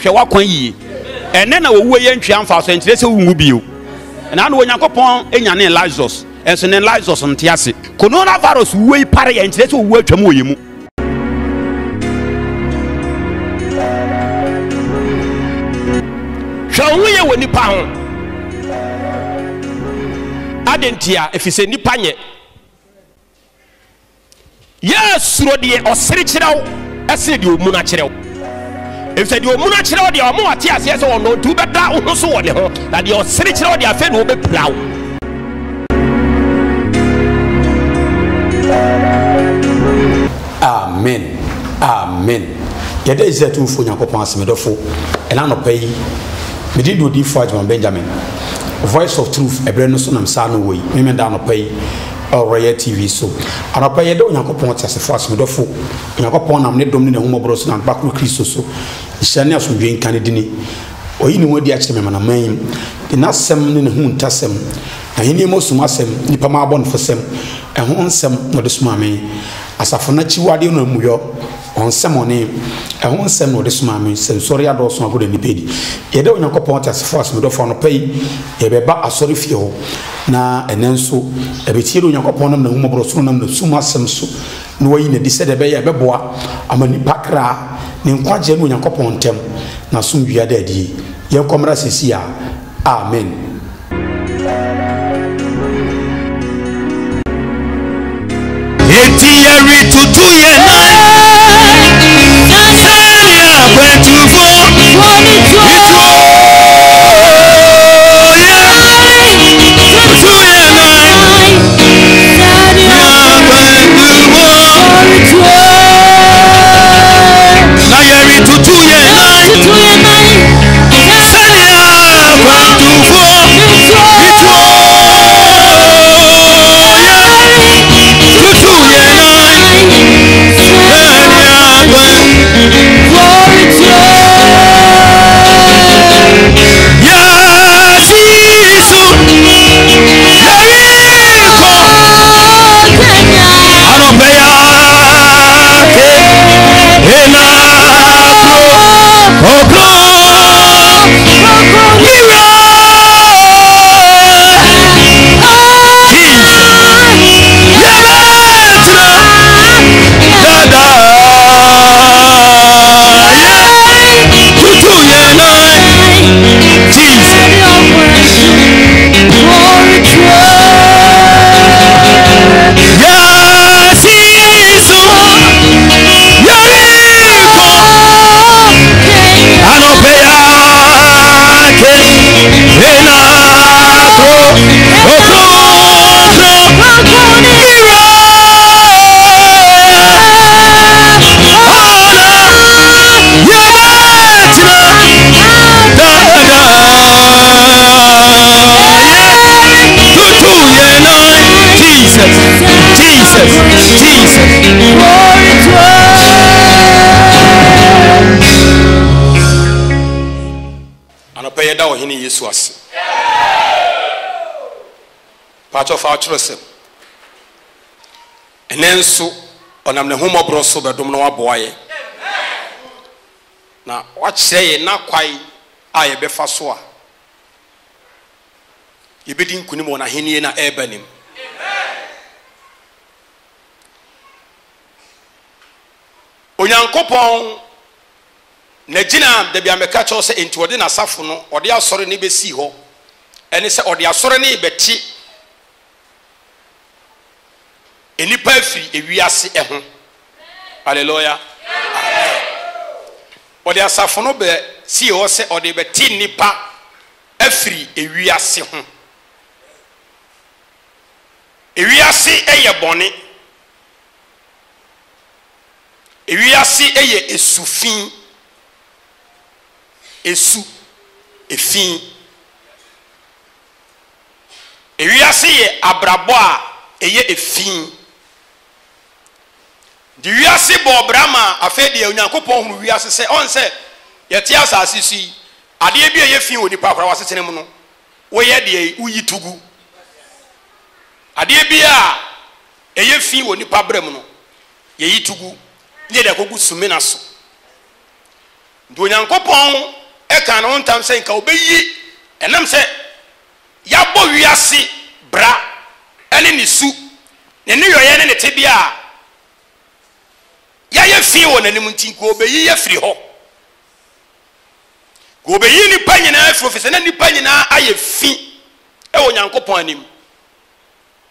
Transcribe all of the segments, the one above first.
Hwɛ w'akwan yie. Ɛnnɛ na owuo yɛ ntwea mfaso, ɛnkyerɛ sɛ wonwu bio. Ɛna ano Onyankopɔn nyanee Lazarus, ɛnso ne Lazarus nte ase. Coronavirus wuo yi pare yɛ, ɛnkyerɛ sɛ owuo atwam wɔ yɛn mu. Hwɛ wo ho yie wɔ nnipa ho. Adɛn ntia? Ɛfiri sɛ nnipa nyɛ. Yɛ suro deɛ ɔsere kyerɛ wo sene deɛ ɔmuna kyerɛ wo. Efisɛ deɛ ɔmuna kyerɛ wo deɛ ɔma wate aseɛ sɛ ɔno nti wobɛda wo ho so wɔ ne ho, na deɛ ɔsere kyerɛ wo deɛ afei na ɔbɛpira wo. Amen Amen Yɛda Israel Tumfoɔ Nyankopɔn ase me dɔfo ɛna anɔpa yi me din de Odiyifoɔ Agyeman Benjamin Voice of Truth ɛberɛ no so na me saa no wɔ yi Memenda anɔpa yi Ɛwɔ Royal TV so. Anɔpa yi, yɛda Onyankopɔn teasefo ase, me dɔfo. Onyankopɔn nam ne dom ne n'ahummɔborɔ so nam ne Ba koro Kristo so. Nhyira ne asomdwoe nka ne dini. Wayi ne ho adi akyerɛ me amanaman yi mu, de n'asɛm ne n'ahuntasɛm, n'ahenni mu sum asɛm, nnipa mma abɔnefosɛm, ɛho nsɛm na ɔde somaa me. Asafo no akyiwadeɛ no amumuyɔ, wɔn nsɛmmɔne, ɛho nsɛm na ɔde somaa me, sɛ nsɔre adɔɔso agoda nnipa adi. Yɛda Onyankopɔn teasefo ase, me dɔfo. Anɔpa yi, yɛbɛba asɔrefie hɔ. Na ɛnnɛ nso, yɛbɛtie deɛ Onyankopɔn nam n'ahummɔborɔ so nam n'asum asɛm so na wayi no adi sɛdeɛ ɛbɛyɛ a ɛbɛboa ama nnipa kra ne nkwagyeɛ ne Onyankopɔn ntam n'asomdwoeɛ ada adie. Yɛnkɔ mmra seesei ara. Amen. Enti yɛretutu yɛn nan sɛnea akwantufo Na yɛretutu yɛn nan sɛnea akwantufo tuo yɛtutu yɛn nan sɛnea akwan Yɛasi so yɛrekɔ anɔpɛ yi ake ena kuro okro mira Jesus yɛbɛtena dada yɛ tutu yɛn nan Jesus. Yɛasi so yɛrekɔ anɔpɛ yi ake ena kro okronkron mira ɔna yɛbɛtena dada yɛ tutu yɛn nan Jesus Jesus Jesus. Anɔpa yi yɛda Ɔhene Yesu ase. Paatwɔ fa atwerɛsɛm. Ɛnɛ nso ɔnam n'ahummɔborɔ so bɛdom na waboa yɛn. Na wakyerɛ yɛn n'akwan a yɛbɛfa so a yɛbɛdi nkonim wɔ n'ahennie no a ɛreba no mu. Onyankopɔn n'agyina da bi a mɛka kyerɛ wo sɛ enti ɔde n'asafo no ɔde asɔre no bɛsii hɔ ɛne sɛ ɔde asɔre no rebɛte nnipa afiri ewiase ho. Hallelujah. Amen. Ɔde asafo no bɛ sii hɔ sɛ ɔde bɛte nnipa afiri ewiase ho. Ewiase yɛ bɔne. Ewiase yɛ esu fi. Esu, efi. Ewiase yɛ abrabɔ a ɛyɛ efi. Nti wiase bɔɔ bra ma afei deɛ Onyankopɔn hunu wiase sɛ ɔn sɛ yɛte asase so yi, adeɛ bi a ɛyɛ fi wɔ nipa koraa w'asetena mu no, woyɛ deɛ woyi to gu. Adeɛ bi a ɛyɛ fi wɔ nipa bra mu no, yɛyi to gu na yɛde akɔgu sumina so. Nti Onyankopɔn kaa ne ho ntam sɛ nka ɔbɛyi, ɛnam sɛ yɛabɔ wiase bra ne ne su, ne nneyɔeɛ ne ne tebea a yɛayɛ fi wɔ n'anim nti, nka ɔbɛyi yɛ firi hɔ. Nka ɔbɛyi nnipa nyinaa afiri hɔ, ɛfiri sɛ na nnipa nyinaa ayɛ fi wɔ Onyankopɔn anim.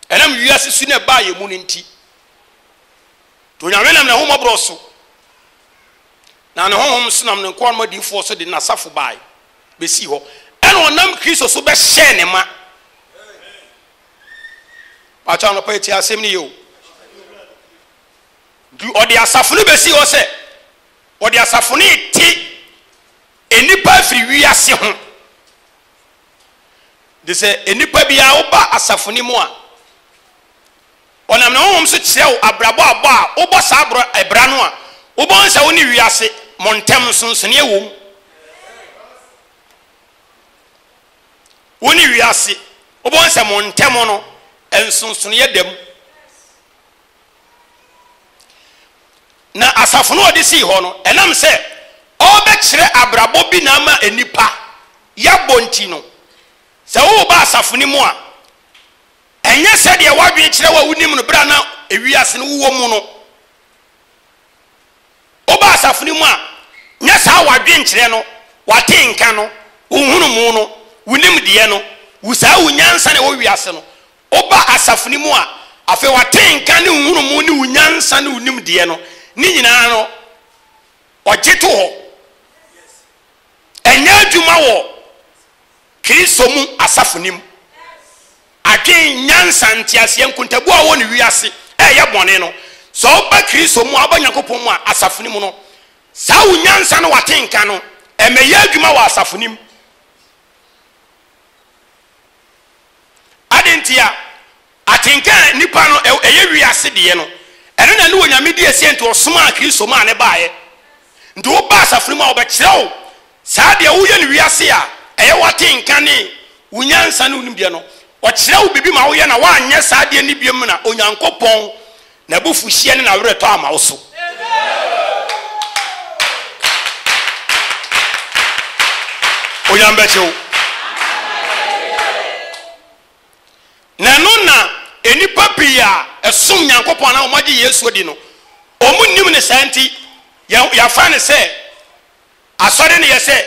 Ɛnam wiase su no a ɛbaa yɛn mu no nti. Nti Onyame nam n'ahummɔborɔ so, na ne Honhom nso nam ne nkoa nom adiyifoɔ so de n'asafo bae bɛsii hɔ, ɛna ɔnam Kristo so bɛhyɛɛ ne ma. Pakyɛ anɔpa yi tie asɛm no yie o. Nti ɔde asafo no bɛsii hɔ sɛ ɔde asafo no rete nnipa afiri wiase ho. De sɛ nnipa biara woba asafo no mu a, Ɔnam ne honhom so kyerɛ wo abrabɔ a bɔ a wobɔ saa bra bra no a, wobɛhu sɛ wo ne wiase mo ntam nsonsonoeɛ wom. Wo ne wiase, wobɛhu sɛ mo ntam no nsonsonoeɛ da mu. Na asafo no a ɔde sii hɔ no, ɛnam sɛ ɔrebɛkyerɛ abrabɔ bi na ama nnipa yɛabɔ nti no, sɛ woreba asafo no mu a, Ɛnyɛ sɛdeɛ w'adwene kyerɛ wo a wonim no berɛ a na ewiase no wowɔ mu no. Woba asafo no mu a, nyɛ saa w'adwenkyerɛ no, w'atenka no, wo nhunumu no, wo nimdeɛ no, wo saa wo nyansa na ɛwɔ wiase no. Woba asafo no mu a, afei w'atenka ne wo nhunumu ne wo nyansa ne wo nimdeɛ no, ne nyinaa no, ɔgye to hɔ. Ɛnyɛ adwuma wɔ Kristo mu asafo no mu. Adwen, nyansa, nteaseɛ, nkontabuo a wɔwɔ no wiase ɛreyɛ bɔne no, sɛ woba Kristo mu a, woba Nyankopɔn mu a, asafo no mu no, saa wo nyansa ne w'atenka no, ɛmmɛyɛ adwuma wɔ asafo no mu. Adɛn ntia? Atenka a nnipa no ɛyɛ wiase deɛ no, ɛno na ɛne Onyame di asie nti ɔsomaa Kristo maa no baeɛ. Nti woba asafo no mu a wɔbɛkyerɛ wo saa deɛ woyɛ no wiase a ɛyɛ w'atenka ne wo nyansa ne wo nimdeɛ no, ɔkyerɛ wo biribi ma woyɛ na woanyɛ saa adeɛ no biom na Onyankopɔn n'abufuhyeɛ ne n'awerɛtɔ ama wo so. Onyame bɛkye wo. Na ɛno na nnipa pii a ɛsom Nyankopɔn anaa wɔagye Yesu adi no, wɔnnim no saa nti, yɛafa no sɛ asɔre no yɛ sɛ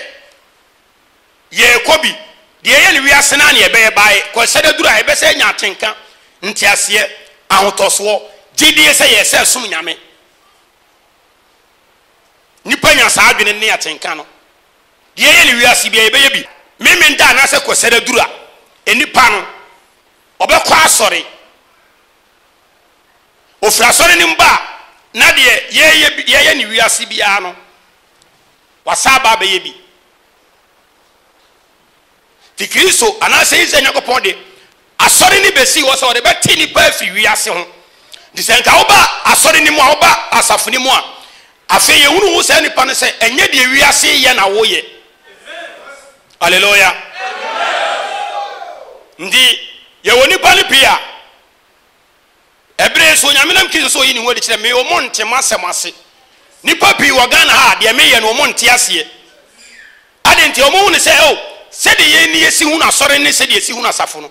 yɛrekɔ bi. Deɛ yɛyɛ no wiase no ara na yɛbɛyɛ bae kɔsɛdɛ duru a yɛbɛsɛ anya atenka, nteaseɛ, ahotɔsoɔ, gyedie sɛ yɛsɛ som Nyame. Nnipa nya saa adwene ne atenka no. Deɛ yɛyɛ no wiase biara yɛbɛyɛ bi. Memenda anaasɛ Kwasida duru a, nnipa no, wɔbɛkɔ asɔre. Wɔfiri asɔre no mu ba a, na deɛ yɛyɛ bi, yɛyɛ no wiase biara no, wɔasan aba abɛyɛ bi. Nti Kristo anaasɛ Israel Nyankopɔn de Asɔre no besii hɔ sɛ wɔde bɛte nnipa afi wiase ho. Nti sɛ nka woba asɔre no mu a, woba asafo no mu a, afei yɛhunu wo saa nipa no sɛ ɛnyɛ deɛ wiase yɛ na woyɛ. Hallelujah. Nti yɛwɔ nipa no pii a ɛbere nso Onyame nam Kristo so oyi ne ho adi kyerɛ me, wɔn nte m'asɛm ase. Nipa pii wɔ Ghana ha a deɛ meyɛ no wɔn nte aseɛ. Adɛn nti? Wɔhu no sɛ, oh, sɛdeɛ yɛn ani si hunu asɔre ne sɛdeɛ yɛsi hunu asafo no,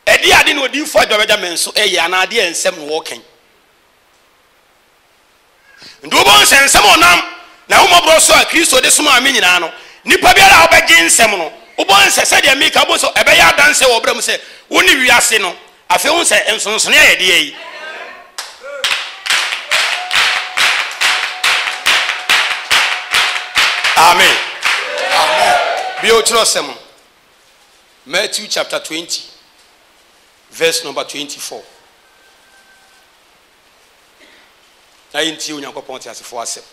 ɛdeɛ ade na odiyifoɔ Adwoa Benjamin nso reyɛ anaa adeɛ nsɛm na ɔreka yi? Nti wobɛhu sɛ nsɛm a ɔnam n'ahummɔborɔ so a Kristo de somaa me nyinaa no, nipa biara a wobɛgye nsɛm no, wobɛhu sɛ sɛdeɛ meka, wobɛhu sɛ ɛbɛyɛ adanseɛ wɔ ɔbra mu sɛ wo ne wiase no Afei wohu sɛ nsonsonoeɛ ayɛ deɛ yi. Amen. Amen. Bio kyerɛwsɛm no, Matthew chapter 20 verse number 24. Na yɛntie Onyankopɔn teasefoɔ asɛm.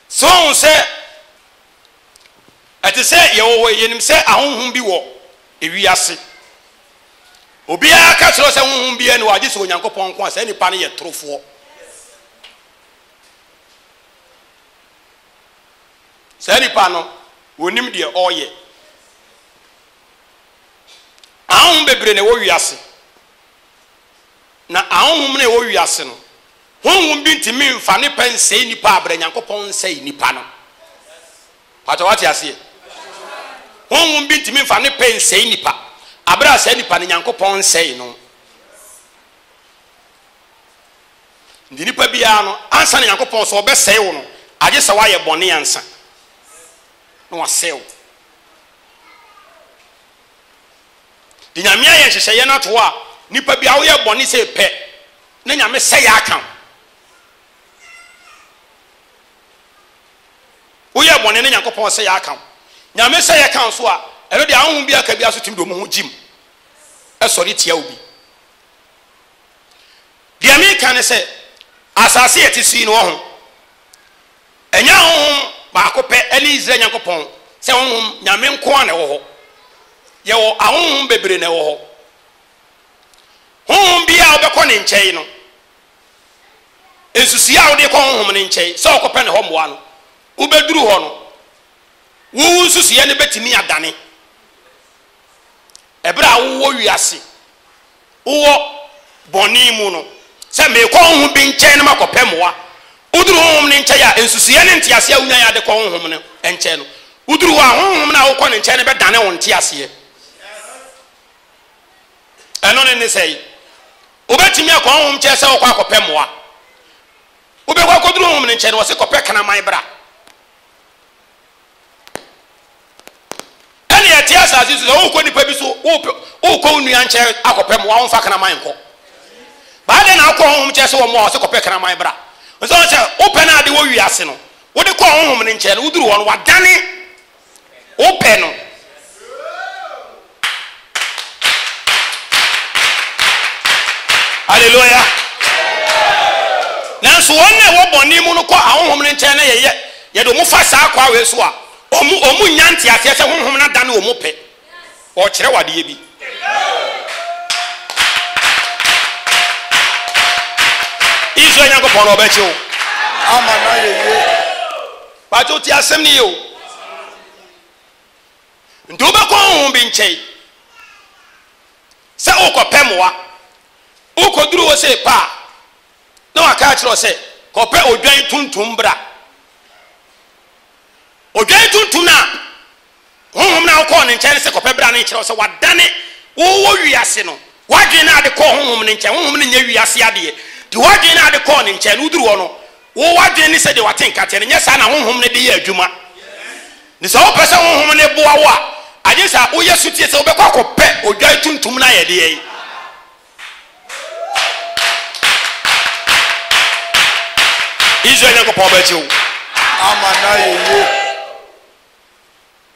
So wohu sɛ Ɛte sɛ yɛwɔ hɔ yi, yɛnim sɛ ahonhom bi wɔ wiase. Obiara ka kyerɛ wo sɛ honhom biara nni hɔ a, gye sɛ Onyankopɔn nko a, saa nipa no yɛ torofoɔ. Saa nipa no, wɔnim deɛ ɔreyɛ. Ahonhom bebree na ɛwɔ wiase. Na ahonhom no a ɛwɔ wiase no, Honhom bi ntumi mfa ne pɛ nsɛe nnipa a berɛ Nyankopɔn nsɛe nnipa no. Pakyɛ wate aseɛ? Honhom bi ntumi mfa ne pɛ nsɛe nnipa aberɛ a saa nipa no Nyankopɔn nsɛe no. Nti nipa biara no, ansa na Nyankopɔn sɛ ɔbɛsɛe wo no, agye sɛ woayɛ bɔne ansa na wasɛe wo. Nti Nyame ayɛ nhyehyɛeɛ no ato hɔ a, nipa biara woyɛ bɔne sei pɛ, na Nyame sɛe aka wo. Woyɛ bɔne na Nyankopɔn sɛe aka wo. Nyame sɛe ka wo so a, ɛno deɛ ahonhom bi aka biara so tumi de wɔn ho gyim sɔre tia wo bi. Deɛ meka ne sɛ, asase a yɛte so yi no, wɔho, ɛnyɛ ahonhom baako pɛ ne Israel Nyankopɔn, sɛ honhom Nyame nko ara na ɛwɔ hɔ. Yɛwɔ ahonhom bebree na ɛwɔ hɔ. Honhom biara a wobɛkɔ ne nkyɛn no, nsusuiɛ a wode kɔ honhom no nkyɛn sɛ wokɔpɛ ne hɔ mmoa no, wobɛduru hɔ no, wo nsusuiɛ no bɛtumi adane. Ɛberɛ a wowɔ wiase, wowɔ bɔne mu no, sɛ merekɔ honhom bi nkyɛn na makɔpɛ mmoa. Woduru honhom no nkyɛn a, nsusuiɛ ne nteaseɛ a wonyaeɛ de kɔ honhom no nkyɛn no, woduru hɔ a, honhom no a wokɔ ne nkyɛn no bɛdane wo nteaseɛ. Ɛno ne ne sɛe. Wobɛtumi akɔ honhom nkyɛn sɛ wokɔ akɔpɛ mmoa. Wobɛkɔ akɔduru honhom no nkyɛn no, wɔse kɔpɛ kraman bra. Ɛne ɛte asase so sɛ wokɔ nipa bi so wokɔ wo nua nkyɛn akɔpɛ mmoa womfa kraman nkɔ. Baa dɛn na wokɔ honhom nkyɛn sɛ wɔmmoa wɔ sɛ kɔpɛ kraman bra. Nso sɛ wopɛ no ade wɔ wiase no wode kɔ honhom no nkyɛn no woduru hɔ no wadane wopɛ no. Hallelujah. Nanso wɔn a ɛwɔ bɔne mu no kɔ ahonhom no nkyɛn na yɛyɛ yɛde wɔn fa saa kwa wei so a, wɔn wɔn nnya nteaseɛ sɛ honhom no adane wɔn pɛ. Ɔkyerɛ wo adeɛ bi. Israel Nyankopɔn no ɔbɛkye wo. Ama no ayɛ yie. Pakyɛ wotie asɛm no yie o. Nti wobɛkɔ honhom bi nkyɛn sɛ wokɔpɛ mmoa. Wokɔduru hɔ sei pɛ a, na waka akyerɛ wo sɛ kɔpɛ odwan tuntum bra. Odwan tuntum no a honhom no a wokɔɔ ne nkyɛn no sɛ kɔpɛ bra no kyerɛ wo sɛ wadane wowɔ wiase no. W'adwene no a ade kɔɔ honhom no nkyɛn, honhom no nyɛ wiase adeɛ. Nti w'adwene no a ade kɔɔ ne nkyɛn no, woduru hɔ no, wo w'adwene ne sɛdeɛ wate nka teɛ no, nyɛ saa na honhom no de yɛ adwuma. Ne sɛ wopɛ sɛ honhom no boa wo a, agye sɛ woyɛ sotie sɛ wobɛkɔ akɔpɛ odwan tuntum no ayɛ deɛn? Israel Nyankopɔn bɛgye wo. Ama no ayɛ yie.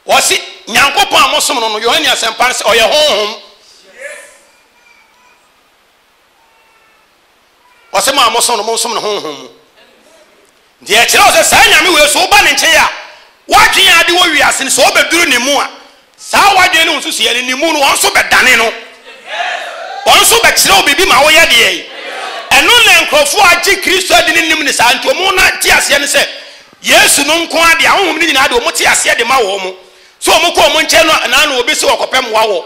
Wɔse Nyankopɔn a mosom no no, Yohane Asɛmpa no sɛ ɔyɛ Honhom. Ɔse mo a mosom no, monsom no honhom mu. Nti ɛkyerɛ wo sɛ saa Nyame wei so woba ne nkyɛn a, w'adwene a ade wɔ wiase no, sɛ wobɛduru ne mu a, saa w'adwene ne wo nsusuiɛ no, ne mu no, wɔn nso bɛdane no. Wɔn nso bɛkyerɛ wo biribi ma woyɛ deɛ. Ɛno na nkurɔfoɔ a agye Kristo adi no nim ne saa, nti wɔn na te aseɛ ne sɛ, Yesu no nko ara deɛ, ahonhom no nyinaa deɛ wɔn te aseɛ de ma wɔn. Sɛ wɔn kɔ wɔn nkyɛn no, na na obi sɛ wɔkɔpɛ mmoa wɔ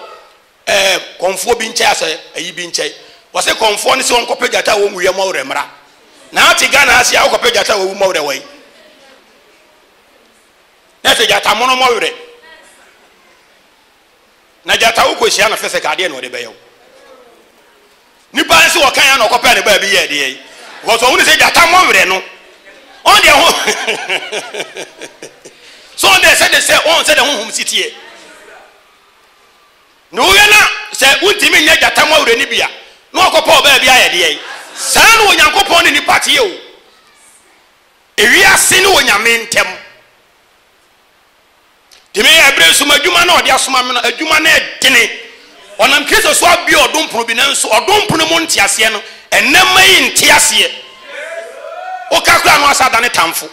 ɛɛ kɔnfoɔ bi nkyɛn asɛ ayi bi nkyɛn. Wɔse kɔnfoɔ no sɛ wɔnkɔpɛ gyata a wɔnwuiɛ mmɔ werɛ mmra. Na ate Ghana ase a wokɔpɛ gyata a wawu mmɔ werɛ wɔ yi. Na sɛ gyata mono mmɔ werɛ. Na gyata wokɔhyia no physical adeɛ na ɔde bɛyɛ wo. Nipa nso wɔka ya na ɔkɔpɛ ne baabi yɛ ɛdeɛ yi. Because ɔhunu sɛ gyata mmɔ werɛ no. Ɔn deɛ ho so ɔn deɛ sɛ de sɛ ɔn sɛ de honhom si teɛ. Na wohwɛ na sɛ wontumi nyɛ gyata mu awura no bi a, na wakɔpɛ ɔbaa bi ayɛ deɛn? Saa na Onyankopɔn ne nnipa teɛ o. Ewiase ne Onyame ntam. Nti me ɛberɛ nso m'adwuma no a ɔde asoma me no, adwuma no ɛdene. Ɔnam Kristo so abue ɔdom pono bi, nanso ɔdom pono mu nteaseɛ no, ɛnnɛ mma yi nte aseɛ. Woka koraa no asa adane tamfo.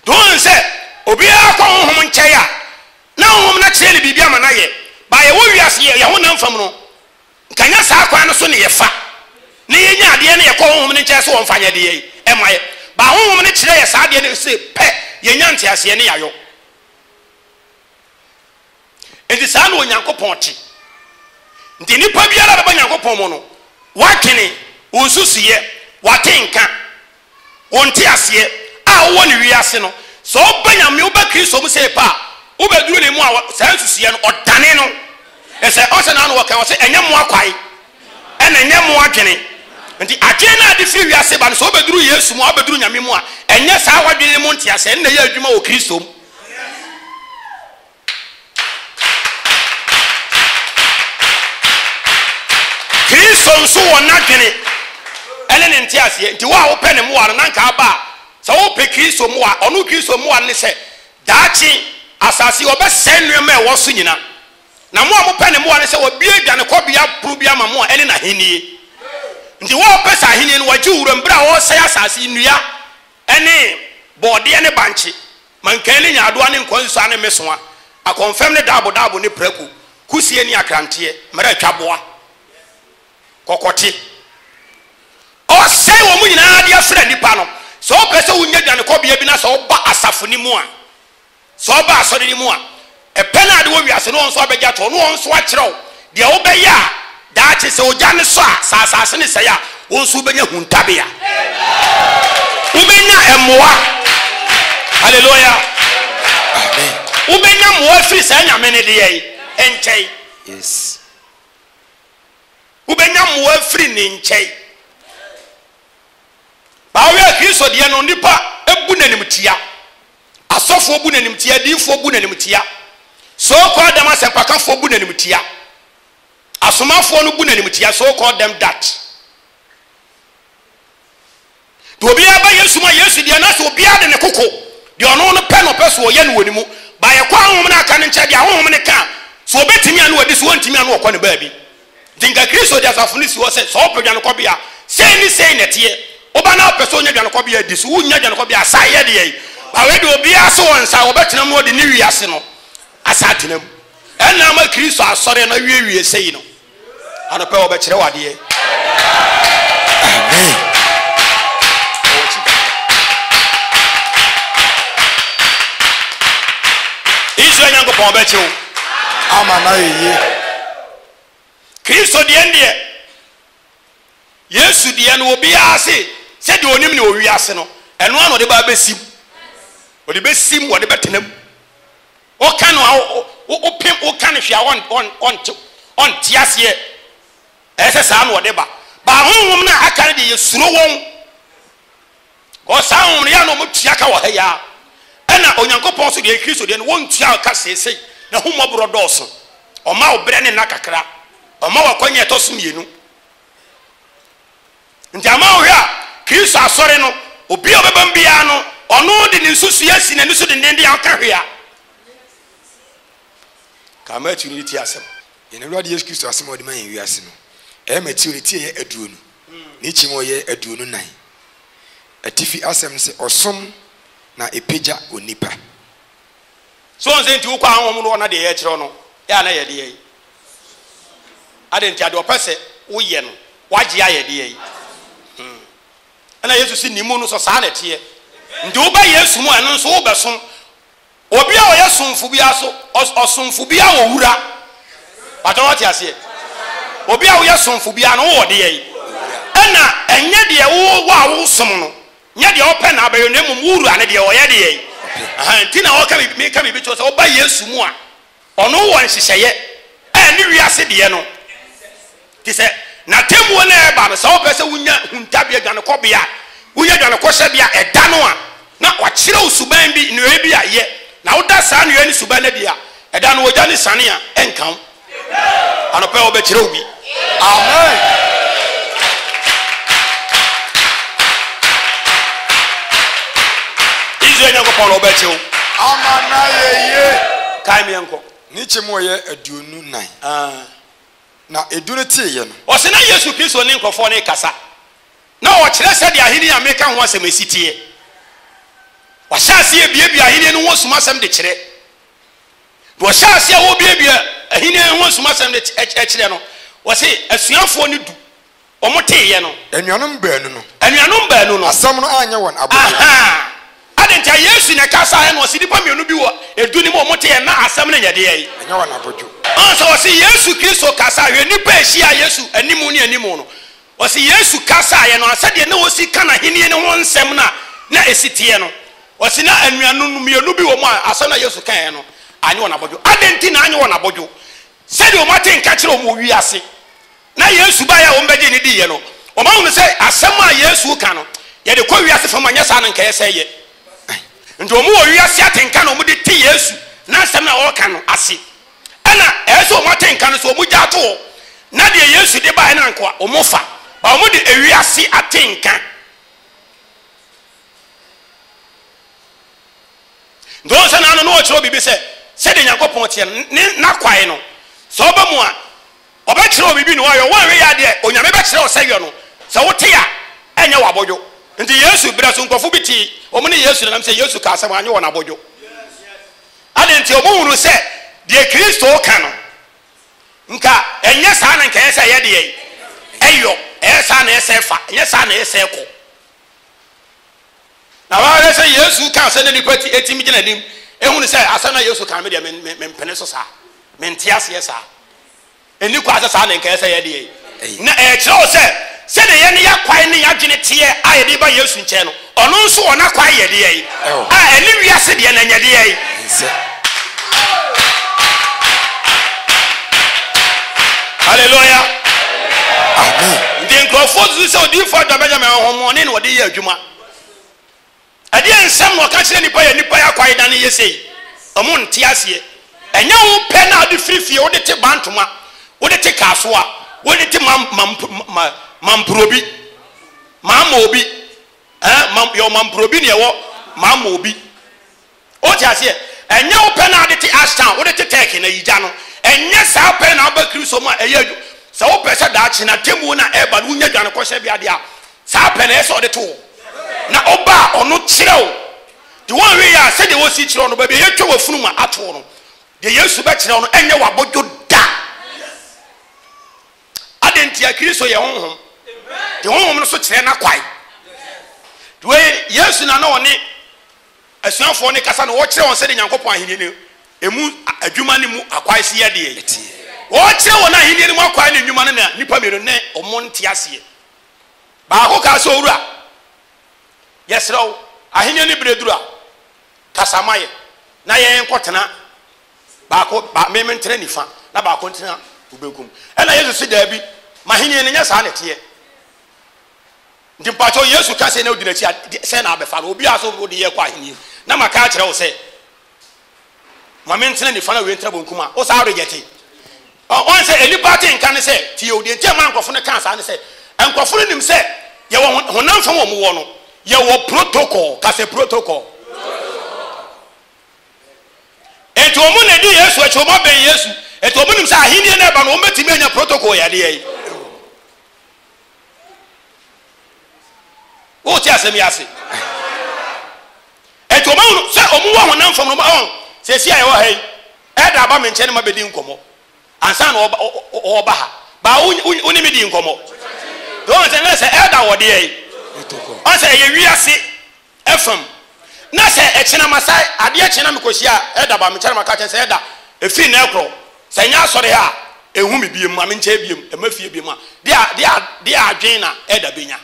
Nti wohu sɛ obiara kɔ honhom nkyɛn a, na honhom no akyerɛ no biribi ama no ayɛ. Ba yɛwɔ wiase yɛ yɛn honam fam no, nka nyɛ saa kwan no so na yɛfa na yɛnya adeɛ na yɛkɔ honhom no nkyɛn sɛ wɔmfa nyɛ deɛ ɛma yɛ. Ba honhom no kyerɛ yɛ saa adeɛ no se pɛ, yɛnya nteaseɛ ne yɛayɔ. Enti saa na Onyankopɔn te. Nti nipa biara a bɛba Nyankopɔn mu no, w'adwene, Wo nsusuiɛ, w'atenka, wo nteaseɛ a wowɔ no wiase no, sɛ woba Nyame, woba Kristo mu sei pɛ a, wobɛduru ne mu a, saa nsusuiɛ no, ɔdane no. Ɛsɛ, ɔsɛ n'ano wɔka, ɔsɛ ɛnyɛ mo akwae, ɛna ɛnyɛ mo adwene. Nti adwene no a de firi wiase ba no, sɛ wobɛduru Yesu mu a, wobɛduru Nyame mu a, ɛnyɛ saa w'adwene ne mo nteaseɛ no na ɛyɛ adwuma wɔ Kristo mu. Kristo nso wɔ n'adwene ne ne nteaseɛ. Nti wo a wopɛ ne mmoa no, na anka aba a, sɛ wopɛ Kristo mmoa a, ɔno Kristo mmoa no ne sɛ, daakye asase yi ɔbɛsɛe nneɛma a ɛwɔ so nyina. Na mo a mopɛ ne mmoa no sɛ wabue dwanekɔbea pono bi ama mo a ɛne n'ahennie. Nti wo a wopɛ sɛ ahennie no wɔgye wo wuram berɛ a ɔresɛe asase yi, nnua ne bɔɔdeɛ ne bankye, mankan ne nyaadoa ne nkwansua ne mmesoa, akɔmfɛm ne daabodaabo ne prako, kusie ne akranteɛ, mmerɛ atwa boa, kɔkɔte. Ɔsɛe wɔn nyinaa de afra nnipa no. Sɛ wopɛ sɛ wonya dwanekɔbea bi na sɛ woba asafo no mu a, Sɛ ɔba asɔre no mu a, ɛpɛ no a ade wɔ wiase no wɔn nso abɛgye ato hɔ na wɔn nso akyerɛ wo deɛ wobɛyɛ a daakye sɛ ogya no sɔ a, sɛ asase no sɛe a, wo nso wobɛnya huntabea. Wobɛnya mmoa. Hallelujah. Amen. Wobɛnya mmoa afiri saa Nyame no deɛ yi nkyɛn. Yes. Wobɛnya mmoa afiri ne nkyɛn. Baawe a Kristo deɛ no, nnipa bu no animtia. Asɔfoɔ bu no animtia, adiyifoɔ bu no animtia, so called them asɛmpakafoɔ bu no animtia, asomafoɔ no bu no animtia, so called them that. Deɛ obiara ba Yesu mu a Yesu deɛ na sɛ obiara de ne koko deɛ ɔno no pɛ na ɔpɛ so ɔyɛ no wɔ ne mu. Ba yɛkɔ ahonhom no aka no nkyɛn deɛ ahonhom no ka sɛ ɔbɛtumi a na wadi so ɔntumi a na ɔkɔ ne baabi. Nti nka Kristo de asafo no si hɔ sɛ, sɛ wopɛ dwanekɔbea a, sei ne sei na ɛteɛ. Woba na wopɛ sɛ wonya dwanekɔbea a, di so. Wonnya dwanekɔbea a, san yɛ deɛn? Ba wei deɛ obiara se wɔn nsa a wɔbɛtena mu na wɔde ne wiase no asan atena mu. Ɛnna ama Kristo asɔre no awiewie sei no. Anɔpa yi wɔbɛkyerɛ wo adeɛ. Amen. Wɔ w'akyi kakra. Israel Nyankopɔn ɔbɛkye wo. Ama no ayɛ yie. Kristo deɛ ndeɛ, Yesu deɛ no obiara se sɛdeɛ onim no wɔ wiase no, ɛno ara na ɔde ba abɛsim. Ɔde bɛsim, ɔde bɛtena mu. Woka no a, wopem, woka no hwee a ɔnte, ɔnte aseɛ. Ɛyɛ sɛ saa na ɔde ba. Ba honhom no a aka no deɛ yɛsuro wɔn. Kɔ saa honhom no yɛ a na wɔn tua ka wɔ ha yi ara. Ɛna Onyankopɔn nso deɛ Kristo deɛ no wɔntua ka seesei. N'ahummɔborɔ dɔɔso. Ɔma wo berɛ ne nna kakra. Ɔma wo akwanya a ɛtɔ so mmienu. Nti ama wohwɛ a Kristo asɔre no obi a ɔbɛba mu biara no ɔno de ne nsusuiɛ asi n'ani so dendenden a ɔka hwee a. Ka Matthew no ne ti asɛm. Yɛn Awurade Yesu Kristo asɛm a ɔde ma yɛn wiase no, ɛyɛ Mateo ne ti a ɛyɛ aduonu, ne kyim a ɔyɛ 24. Atifi asɛm no sɛ, Ɔsom na ɛpagya onipa. So wɔn sɛ nti wokɔ ahonhom no hɔ na deɛ yɛkyerɛ wo no yɛ a na yɛ deɛ yi? Adɛn nti adeɛ ɔpɛ sɛ woyɛ no wagye ayɛ deɛ yi? Hmm. Ɛna Yesu si ne mu no sɛ saa na ɛteɛ. Nti woba Yesu mu a ɛno nso wobɛsom. Obi a ɔyɛ somfo biara so, ɔsomfo biara wɔ wura. Pàtó wɔte aseɛ. Obi a woyɛ somfo biara no wowɔ deɛ yi. Ɛna ɛnyɛ deɛ wo a wosom no, nyɛ deɛ ɔpɛ na abɛyɛ na mmom wo wura no deɛ ɔyɛ deɛ yi. Nti na ɔka meka biribi kyerɛ sɛ woba Yesu mu a, Ɔno wɔ nhyehyɛeɛ a ɛne wiase deɛ no te sɛ. N'atemmuo no a ɛreba no, sɛ wopɛ sɛ wonya huntabea, dwanekɔbea, wonya dwanekɔhyɛbea ɛda no a, na wakyerɛ wo suban bi, nneyɔeɛ bi a yɛ, na woda saa nneyɔeɛ ne suban no adi a, ɛda no ogya no siane a, ɛnka wo. Anɔpa yi wɔbɛkyerɛ wo bi. Amen. Israel Nyankopɔn na ɔbɛkye wo. Ama no ayɛ yie. Kae me yɛnkɔ. Ne kyɛ mu ɔyɛ 24. Ah. Na edu no teeɛ no. Ɔse na Yesu Kristo ne nkurɔfoɔ no rekasa, na ɔkyerɛ sɛdeɛ ahennie a meka ho asɛm si teɛ. Wahyɛ aseɛ rebuebue ahennie no ho asumasɛm de kyerɛ. Na ɔhyɛɛ aseɛ a ɔrebuebue ahennie ho asumasɛm de kyerɛ no, ɔse asuafoɔ no du, wɔn teeɛ no. Anuanom baanu no. Anuanom baanu no. Asɛm no anyɛ wɔn abodwo. Ahaa. Adɛn nti a Yesu na ɛkasaeɛ na ɔse nnipa mmienu bi wɔ edu no mu a wɔn teeɛ na asɛm no nyɛ deɛn? Ɛnyɛ wɔn abodwo. Ɔn sɛ ɔse Yesu Kristo kasaeɛ, hwɛ nnipa a ɛhyiaa Yesu animu ne animu no. Ɔse Yesu kasaeɛ no, sɛdeɛ na ɔsi ka n'ahennie no ho nsɛm no a na ɛsi teɛ no, ɔse na anuanom mmienu bi wɔ mu a asɛm no a Yesu kaeɛ no anyɛ wɔn abodwo. Adɛn nti na anyɛ wɔn abodwo? Sɛdeɛ wɔn ate nka kyerɛ wɔn wɔ wiase na Yesu baeɛ a wɔn bɛgyee no diiɛ no, wɔn ahunu sɛ asɛm a Yesu reka no, yɛde kɔ wiase fam a, nyɛ saa na nka ɛyɛ sɛ ɛyɛ. Nti wɔn wɔ wiase atenka na wɔde te Yesu n'asɛm no a ɔreka no ase. Ɛna ɛyɛ sɛ wɔn atenka no so wɔn gya to hɔ na deɛ Yesu de baeɛ no ankoa wɔn fa, ba wɔn de ewiase atenka. Nti wɔn sɛ n'ano no wɔkyerɛ biribi sɛ sɛdeɛ Nyankopɔn teɛ no ne n'akwae no sɛ ɔba mu a ɔbɛkyerɛ wo biribi na woayɔ woanhwɛ yie adeɛ Onyame bɛkyerɛ wo sɛ yɔ no sɛ wote a ɛnyɛ wo abodwo. Nti Yesu berɛ so nkurɔfo bi tee wɔn ne Yesu nenam sɛ Yesu kaa asɛm anyɛ wɔn abodwo. Adɛn nti? Wɔhunuu sɛ deɛ Kristo reka no, nka ɛnyɛ saa na nka ɛyɛ sɛ ɛyɛ deɛ ɛyɔ, ɛyɛ saa na ɛyɛ sɛ ɛfa, ɛnyɛ saa na ɛyɛ sɛ ɛkɔ. Na wɔahwɛ sɛ Yesu ka asɛm na nnipa ti ɛtumi gyina anim ehunu sɛ asɛm na Yesu ka me deɛ mempene so saa, mente aseɛ saa. Ɛnni kwan sɛ saa na nka ɛsɛ sɛ yɛyɛ deɛ. Na ɛkyerɛ wo sɛ, sɛdeɛ yɛn y'akwan ne y'adwene teɛ a yɛde ba Yesu nkyɛn no, ɔno nso wɔ n'akwan yɛ deɛ, a ɛne wiase deɛ no ɛnyɛ deɛ. Nsɛ. Hallelujah. Amen. Nti nkurɔfoɔ susu sɛ odiyifoɔ Adwa Benjamin ahonhommɔne na ɔde yɛ adwuma. Ɛdeɛn nsɛm na ɔka kyerɛ nnipa yɛ nnipa yi akwae dane yɛ sei? Ɔmo nte aseɛ. Ɛnyɛ wo pɛ na wode firi fie wode te Bantoma, wode te Kasoa, wode te mam mam ma Mamprobi, Maamobi, ɛɛ mam yɛwɔ Mamprobi na yɛwɔ Maamobi. Wote aseɛ? Ɛnyɛ wo pɛ na wode te Ashtown, wode te Turkey na yigya no. Ɛnyɛ saa pɛ na woba Kristo mu a ɛyɛ adwu. Sɛ wopɛ sɛ daakye no atemmuo no a ɛreba no wonya dwanekɔhyɛbea deɛ a, saa pɛ na ɛyɛ sɛ ɔde to hɔ. Na woba a, ɔno kyerɛ wo. Nti woanhwɛ yie a, sɛdeɛ wɔsi kyerɛ wo no, baabi a yɛtwa w'afunu mu ato wo no, deɛ Yesu bɛkyerɛ wo no, ɛnyɛ w'abodwo da. Adɛn ntia? Kristo yɛ Honhom. Nti Honhom no so kyerɛ n'akwae. Nti wei, Yesu na na ɔne asuafoɔ no kasa na ɔkyerɛ wɔn sɛdeɛ Nyankopɔn ahennie no emu adwuma ne mu akwae si yɛ deɛ. Ɔkyerɛ wɔn ahennie no mu akwae ne nnwuma no na nnipa mmienu ne wɔn nte aseɛ. Baako kaa sɛ, Owura, yɛsrɛ wo, ahennie no berɛ duru a, kasa ma yɛ na yɛn nkɔtena baako, ba, me mentena nifa na baako ntena wo benkum. Ɛna Yesu se, Daabi, m'ahennie no nyɛ saa na ɛteɛ. Nti mpakyɛw Yesu ka sei na wodi n'akyi a, sɛn na abɛfa no? Obiara so wode yɛ kɔ ahenni mu. Na maka akyerɛ wo sɛ, ma mentena nifa na wei ntena bonkum a, wo saa rejɛte. Ɔn sɛ nnipa ate nka ne sɛ, tie o, deɛ nti a ɛmaa nkurɔfo no kaa saa ne sɛ, nkurɔfo no nim sɛ yɛwɔ honam fam a wɔwɔ no, yɛwɔ protocol, ka sɛ protocol. Enti wɔn na edi Yesu akyi, wɔn abɛn Yesu. Enti wɔn nim sɛ ahenni no ɛba no, wɔn bɛtumi anya protocol yɛ adeɛ yi. Wote asɛm yi ase? Enti wɔn ahunu sɛ wɔn wɔ honam fam no, wɔn ahun sɛsi a yɛwɔ ha yi, ɛda aba me nkyɛn ne ma bɛdi nkɔmmɔ ansa na ɔba ɔba ha. Baa wo wo ne me di nkɔmmɔ. Wɔn sɛ na sɛ ɛda wɔ deɛ yi, wɔn sɛ ɛyɛ wiase Ɛfam. Na sɛ ɛkyena masa adeɛ kye na mekɔhyia ɛda ba me nkyɛn na maka kyerɛ sɛ ɛda ɛfiri nnɛ rekorɔ sɛ ɛnyɛ asɔre ha a ɛnhu me biom ma menkyɛɛ biom ɛma fie biom a deɛ deɛ deɛ adwen na ɛda bɛnya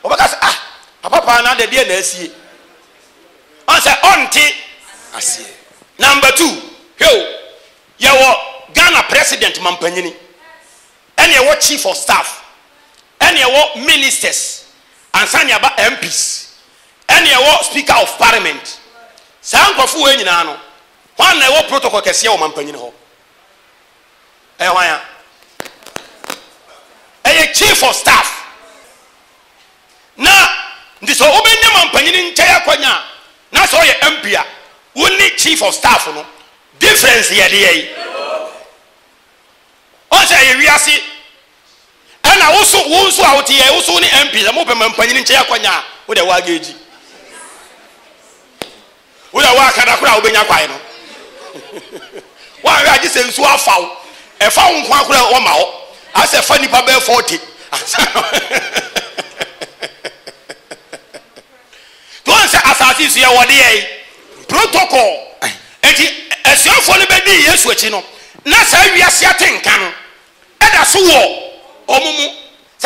wɔbɛka sɛ ah papa paa na adɛ deɛ na asie ɔn sɛ ɔnte aseɛ. Number two hwɛ o yɛwɔ Ghana president mampanyini ɛne ɛwɔ chief of staff ɛne ɛwɔ ministers ansa ne aba MPs ɛne ɛwɔ speaker of parliament saa nkurɔfo wei nyinaa no hwan na ɛwɔ protocol kɛseɛ wɔ mampanyini hɔ ɛyɛ hwan a ɛyɛ chief of staff na nti sɛ wobɛnya mampanyini nkyɛn akwanya a na sɛ ɔyɛ MP a wo ne chief of staff no difference yɛ deɛ yi Ɔn sɛ ɛyɛ wiase ɛna wo so wo nso a wote yɛ wo so ne MP sɛ mopɛ ma mpanyini nkyɛn akwanya a wo deɛ woagɛgyi wo deɛ woakada koraa a wobɛnya kwae no woanhwɛ agye sɛ nsuo afa wo ɛfa wo nko akora wɔma hɔ asɛ fa nipa bɛɛ 40 ansa To wɔn sɛ asase so yɛwɔ deɛ yi protocol. Enti asuafoɔ no bɛdii Yesu akyi no, na saa wiase atenka no da so wɔ wɔn mu.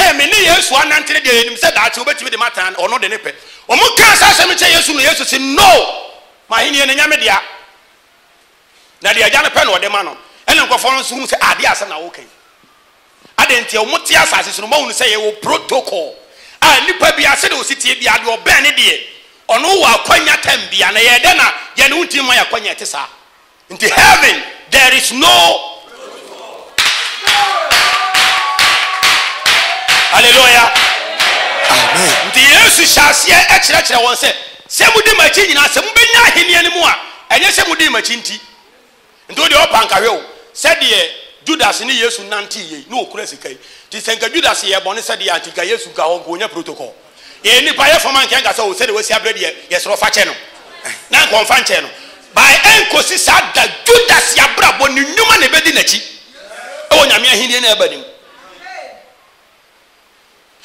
sɛ me ne Yesu anante no deɛ yɛnim sɛ daakye wobɛtumi de matena ɔno de ne pɛ. Wɔn kaa saa asɛm no kyerɛ Yesu no Yesu se no! M'ahennie no nyɛ me dea. Na deɛ Agya no pɛ na ɔde ma no. Ɛna nkurɔfoɔ no nso hu sɛ adeɛ asɛm na woka yi. Adɛn nti a wɔte asase so no wɔahunu sɛ yɛwɔ protocol a nnipa biara sɛdeɛ ɔsi teɛ biara deɛ ɔbɛn ne deɛ ɔno wɔ akwanya tam biara na yɛyɛ dɛn na yɛne wo ntumi mma yɛ akwanya ɛte saa nti heaven there is no Hallelujah. Amen. Nti Yesu hyɛ aseɛ kyerɛkyerɛ wɔn sɛ sɛ modi m'akyi nyinaa sɛ mobɛnya ahenni no mu a ɛnyɛ sɛ modi m'akyi nti. Nti wo deɛ ɔpa nka hwɛ o, sɛdeɛ Judas ne Yesu nantee yei, na ɔkura sika yi, nti sɛ nka Judas yɛɛ bɔne sɛdeɛ a, nti nka Yesu nka hɔ, nka ɔnya protocol. Yɛyɛ nnipa, yɛ fam a nka yɛnka sɛ o sɛdeɛ wasi abrɛ deɛ yɛsrɛ ɔfa kyɛ no, na nka ɔmfa nkyɛ no. By ɛnkɔsi saa da Judas abrabɔ, ne nnwuma na ɛbɛdi n'akyi wɔ Nyame ahennie no a ɛba no mu.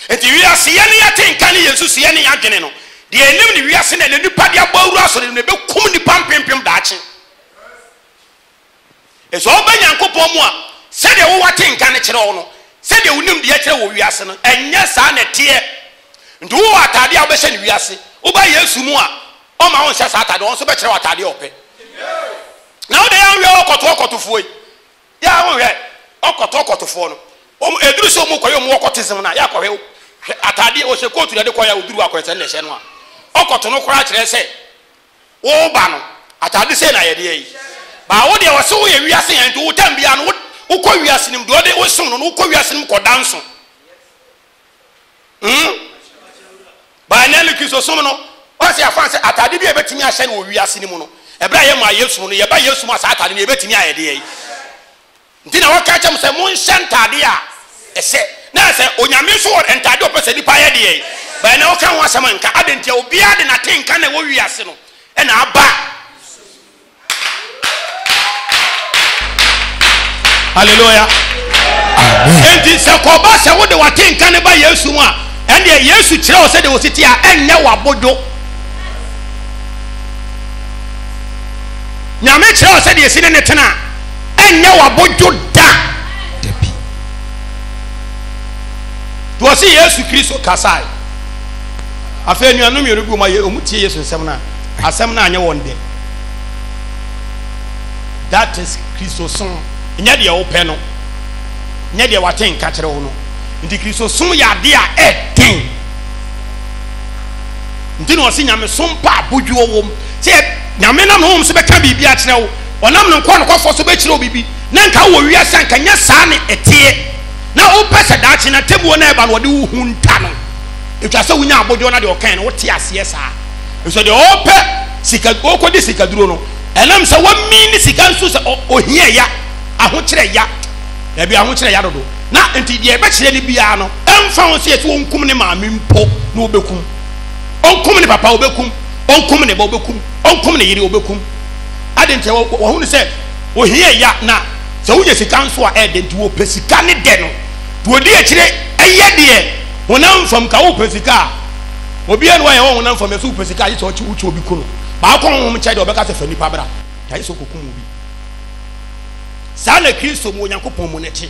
Enti wiase, yɛn ne yɛn atenka ne yɛn nsusuiɛ ne yɛn adwene no, deɛ yɛnim ne wiase no a ɛnnɛ nnipa de abɔ awura asɔre no mu no, ɛbɛkum nnipa mpempem daakye. Sɛ woba Nyankopɔn mu a, sɛdeɛ wowɔ atenka no kyerɛ wo no, sɛdeɛ wo nimdeɛ kyerɛ wɔ wiase no, ɛnyɛ saa na ɛteɛ. Nti wowɔ ataadeɛ a wobɛhyɛ no wiase, woba Yesu mu a, ɔmma wonhyɛ saa ataadeɛ, ɔno nso bɛkyerɛ wo ataadeɛ a ɔpɛ. Na wode yɛ anhwɛ ɔkɔto ɔkɔtofoɔ yi, Yɛ a wohwɛ ɔkɔtɔ ɔkɔtofoɔ no, wɔn ɛduru sɛ wɔn kɔyɛ wɔn ɔkɔtism no a, yɛ akɔhwɛ hwɛ ataadeɛ ɔhyɛ kootu na ɛde kɔyɛ a ɔduru hɔ akɔyɛ sɛ na ɛhyɛ no a, ɔkɔto no koraa kyerɛ sɛ woba no ataade sei na yɛde ayi. Baa wo deɛ wɔse woyɛ wiase yɛn nti wo tam biara no wokɔ wiase no mu deɛ ɔde wosom no no wokɔ wiase no mu kɔda nso. Hmm? By ɛnɛ no Kristosom no, wɔn sɛ yɛafa sɛ atade bi a yɛbɛtumi ahyɛ no wɔ wiase no mu no, ɛberɛ a yɛmaa Yesu mu no, yɛba Yesu mu a saa atade no yɛbɛtumi ayɛ deɛ yi. Nti na wɔka kyerɛ mo sɛ monhyɛ ntade a ɛsɛ. Na sɛ Onyame nso wɔ ntade a ɔpɛ sɛ nipa yɛ deɛ yi. By ɛnɛ woka ho asɛm a nka adɛn nti a obiara de n'atenka na ɛwɔ wiase no ɛna aba. Hallelujah. Enti sɛ kɔba sɛ wode w'atenka ne ba Yesu mu a, ɛndeɛ Yesu kyerɛ wo sɛdeɛ wɔsi te a ɛnyɛ w'abodwo. Nyame kyerɛ wo sɛdeɛ esi ne ne tena a ɛnyɛ w'abodwo da. Dabi. Nti wɔsi Yesu Kristo kasae. Afei anuanom mmienu bi wɔn a wɔn tie Yesu nsɛm no a, asɛm no anyɛ wɔn dɛ. That is Kristosom. Nyɛ deɛ wopɛ no, nyɛ deɛ wate nka kyerɛ wo no. Nti Kristosom yɛ adeɛ a ɛden. Nti na ɔse nyamesom pa abodwoɔ wom. Sɛ Nyame nam ne honhom so bɛka biribi akyerɛ wo, ɔnam ne nkoa nokwafoɔ so bɛkyerɛ wo biribi, na nka wowɔ wiase a nka nyɛ saa ne ɛteɛ. Na wopɛ sɛ daakye no atemmuo no a ɛba no wɔde wo hunta no. Ɛtwa sɛ wonya abodwoɔ na deɛ ɔkae no wote aseɛ saa. Nso deɛ ɔpɛ sika ɔkɔdi sikaduro no ɛnam sɛ wami ne sika nso sɛ ohia ya ahokyerɛ ya dabi ahokyerɛ ya dodo na nti deɛ ɛbɛkyerɛ no biara no ɛmfa ho sɛ yɛsɛ ɔnkum ne maame mpo na ɔbɛkum ɔnkum ne papa ɔbɛkum ɔnkum ne ba ɔbɛkum ɔnkum ne yere ɔbɛkum ade nti wɔhunu sɛ ohia ya na sɛ wonya sika nso a ɛɛdɛ nti wɔpɛ sika ne dɛ no nti wɔdi akyire ɛyɛ deɛ honam fam ka wopɛ sika a Obiara nni hɔ a yɛwɔ honam fam yɛsɛ wopɛ sika agye sɛ ɔkye wokye obi ku no. Baako honhom nkyɛn deɛ ɔbɛka sɛ fa nipa bra, gye sɛ ɔkɔkum obi. Saa na Kristo mu Onyankopɔn mu no te.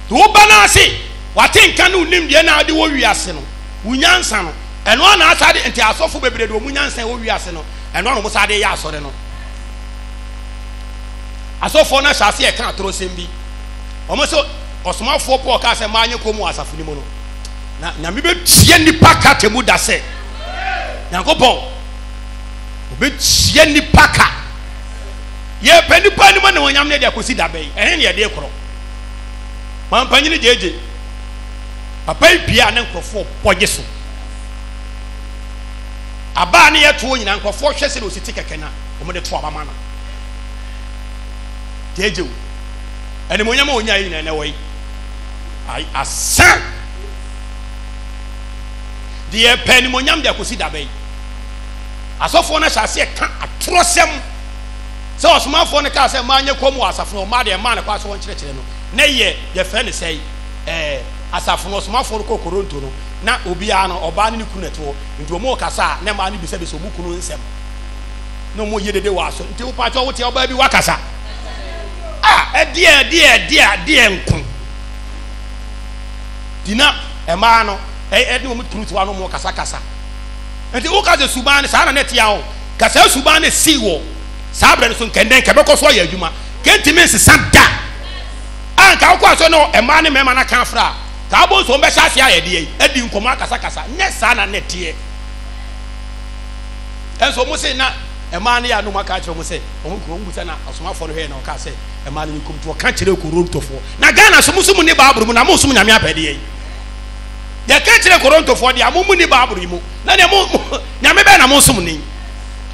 Nti woba no ase, wate nka ne wo nimdeɛ na wode wɔ wiase no, wo nyansa no, ɛno ara na asa de, nti asɔfo bebree de wɔn nyansa ɛwɔ wiase no, ɛno ara na wɔn sa de yɛ asɔre no. Asɔfoɔ no ahyɛ ase ɛka atorosɛm bi. Wɔn sɛ ɔsomafoɔ Paul kaa sɛ mmaa nyɛ komm wɔ asafo no mu no. Na Nyame bɛtua nnipa ka temu da sɛ Nyankopɔn ɔbɛtua nnipa ka. Yɛpɛ nnipa anim animuonyam ne de akɔsi da bɛn? Ɛhe ne yɛde korɔ? Mampanyini gyegye papa yi pie a ne nkurɔfoɔ bɔ gye so. Abaa ne yɛtoɔ nyinaa nkurɔfoɔ hwɛ sɛdeɛ ɔsi te kɛkɛ na wɔde to aba ma no. Gyegye o. Animuonyam a ɔnyaeɛ nyinaa ɛnɛ wɔ yi. Asa! Deɛ yɛpɛ animonyam de akɔsi da bɛn? Asɔfoɔ no ahyɛ aseɛ ka atorɔsɛm sɛ ɔsomafoɔ no kaa sɛ mmaa nyɛ komm wɔ asafo no ɔmaa deɛ mmaa no kwan sɛ wɔnkyerɛkyerɛ no na yɛ yɛfrɛ no sɛe ɛɛ asafo no ɔsomafoɔ no kɔɔ Koronto no na obiara no ɔbaa ne ne kunu na ɛte hɔ nti wɔn rekasa a na mmaa no bisabisa wɔn kunu nsɛm na wɔn yɛ dede wɔ aso nti wopatwɔ wote ɔbaa bi wakasa a ɛdeɛ ɛdeɛ ɛdeɛ ɛdeɛ nko. Nti na mmaa no ɛne wɔn turu to ano wɔn kasakasa. Nti woka sɛ suban no saa na na ɛte ahɔ. Ka saa suban no sii wɔ saa berɛ no so nkɛndɛn nka ɛbɛkɔ so ayɛ adwuma. Kɛntumi nsesa da. A nka wokɔ asɔ no mmaa ne mmarima no aka afra a, ka abɔ nso wɔn bɛhyɛ ase ayɛ deɛ adi nkɔmmɔ akasakasa. Nyɛ saa na na ɛteɛ. Ɛnso wɔn se na mmaa no yɛ a na wɔn aka akyerɛ wɔn sɛ wɔn kunu wɔn bisa na ɔsomafoɔ no hwɛɛ na ɔkaa sɛ mmaa no nkum nti ɔka kyerɛ Korintofoɔ. Na Ghana so mo so mo ni Bible mu na mo som Nyame apɛdeɛ yi. Yɛka kyerɛ Korintofoɔ deɛ a mo mo ni Bible yi mu na deɛ mo Nyame bɛn na mo som ni.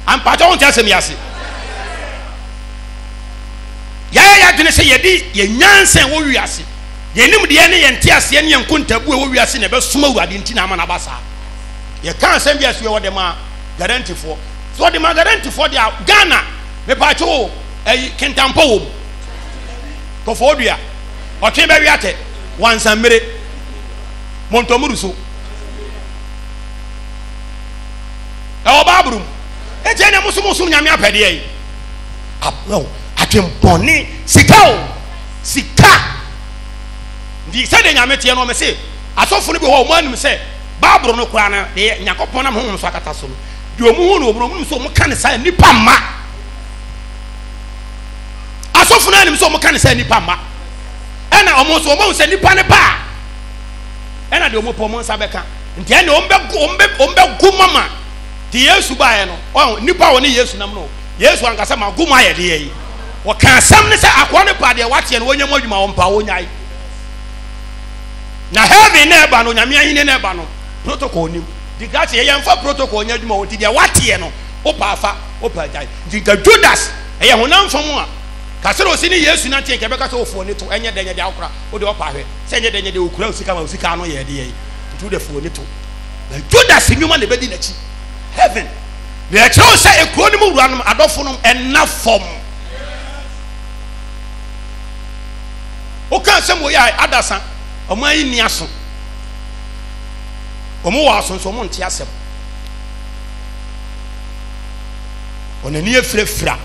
Ampakyɛ wɔn te asɛm yi ase. Yɛayɛ yɛadwene sɛ yɛde yɛn nyansa ɛwɔ wiase, yɛn nimdeɛ ne yɛn nteaseɛ ne yɛn nkontabu ɛwɔ wiase na ɛbɛsom Awurade nti na ama no aba saa. Yɛka asɛm bi a ɛso yɛ wɔde ma Garantifoɔ. Sɛ wɔde ma Garantifoɔ deɛ a Ghana mepaakyɛ o ɛyi kentampɔ wɔ mu. Kɔfɔɔ dua, ɔtwe bɛwe atɛ, wansammire, mɔntɔmuru so. Ɛwɔ Bible mu. Enti ɛnna mo so mo som Nyame apɛdeɛ yi. Abrɛw, adwembɔne, sika o, sika. Nti sɛdeɛ Nyame teɛ no, ɔmɛ se asɔfo no bi hɔ wɔn anim sɛ Bible no koraa no deɛ Nyankopɔn nam honhom so akata so no, deɛ wɔn hu no wɔn no wɔn nim sɛ wɔn ka ne saa nnipa mma. Asɔfo no anim sɛ wɔn ka ne sɛ nnipa mma. Ɛna wɔn nso wɔn ahu sɛ nnipa no ba a, ɛna deɛ wɔn pɛ wɔn nsa bɛka. Nti ɛna wɔn bɛ wɔn bɛ wɔn bɛ gu mama. Te Yesu baeɛ no, ɔn nnipa a wɔne Yesu nam no, Yesu ankasa ma gu mu ayɛ deɛ yi. Wɔka asɛm no sɛ akoa no pa deɛ wateɛ no wɔnyɛ mu adwuma wɔn pa wɔnyae. Na heaven na ɛba no, Onyame ahenni na ɛba no, protocol nim. Nti krakye yɛ yɛmfa protocol nyɛ adwuma wɔ nti deɛ wateɛ no, wopa afa, wopa agyae. Nti nka Judas ɛyɛ honam fam a, ka sɛ ɔsi ne Yesu nante nka ɛbɛka sɛ ofoɔ ne to, ɛnyɛ dɛ nyɛ deɛ akora, wode ɔpa ahwɛ, sɛ ɛnyɛ dɛ nyɛ deɛ okura osika ma osika ano yɛ deɛ yi, nti wode foɔ ne to. Na Judas nnwuma na ɛbɛdi n'akyi heaven. Na ɛkyerɛ wo sɛ ekuro no mu wuranom adɔfo nom ɛnna fam. Woka asɛm wɔ yi a adasa ɔman yi nni aso. Wɔn wɔ aso nso wɔn nte asɛm. Wɔn ani afirafira.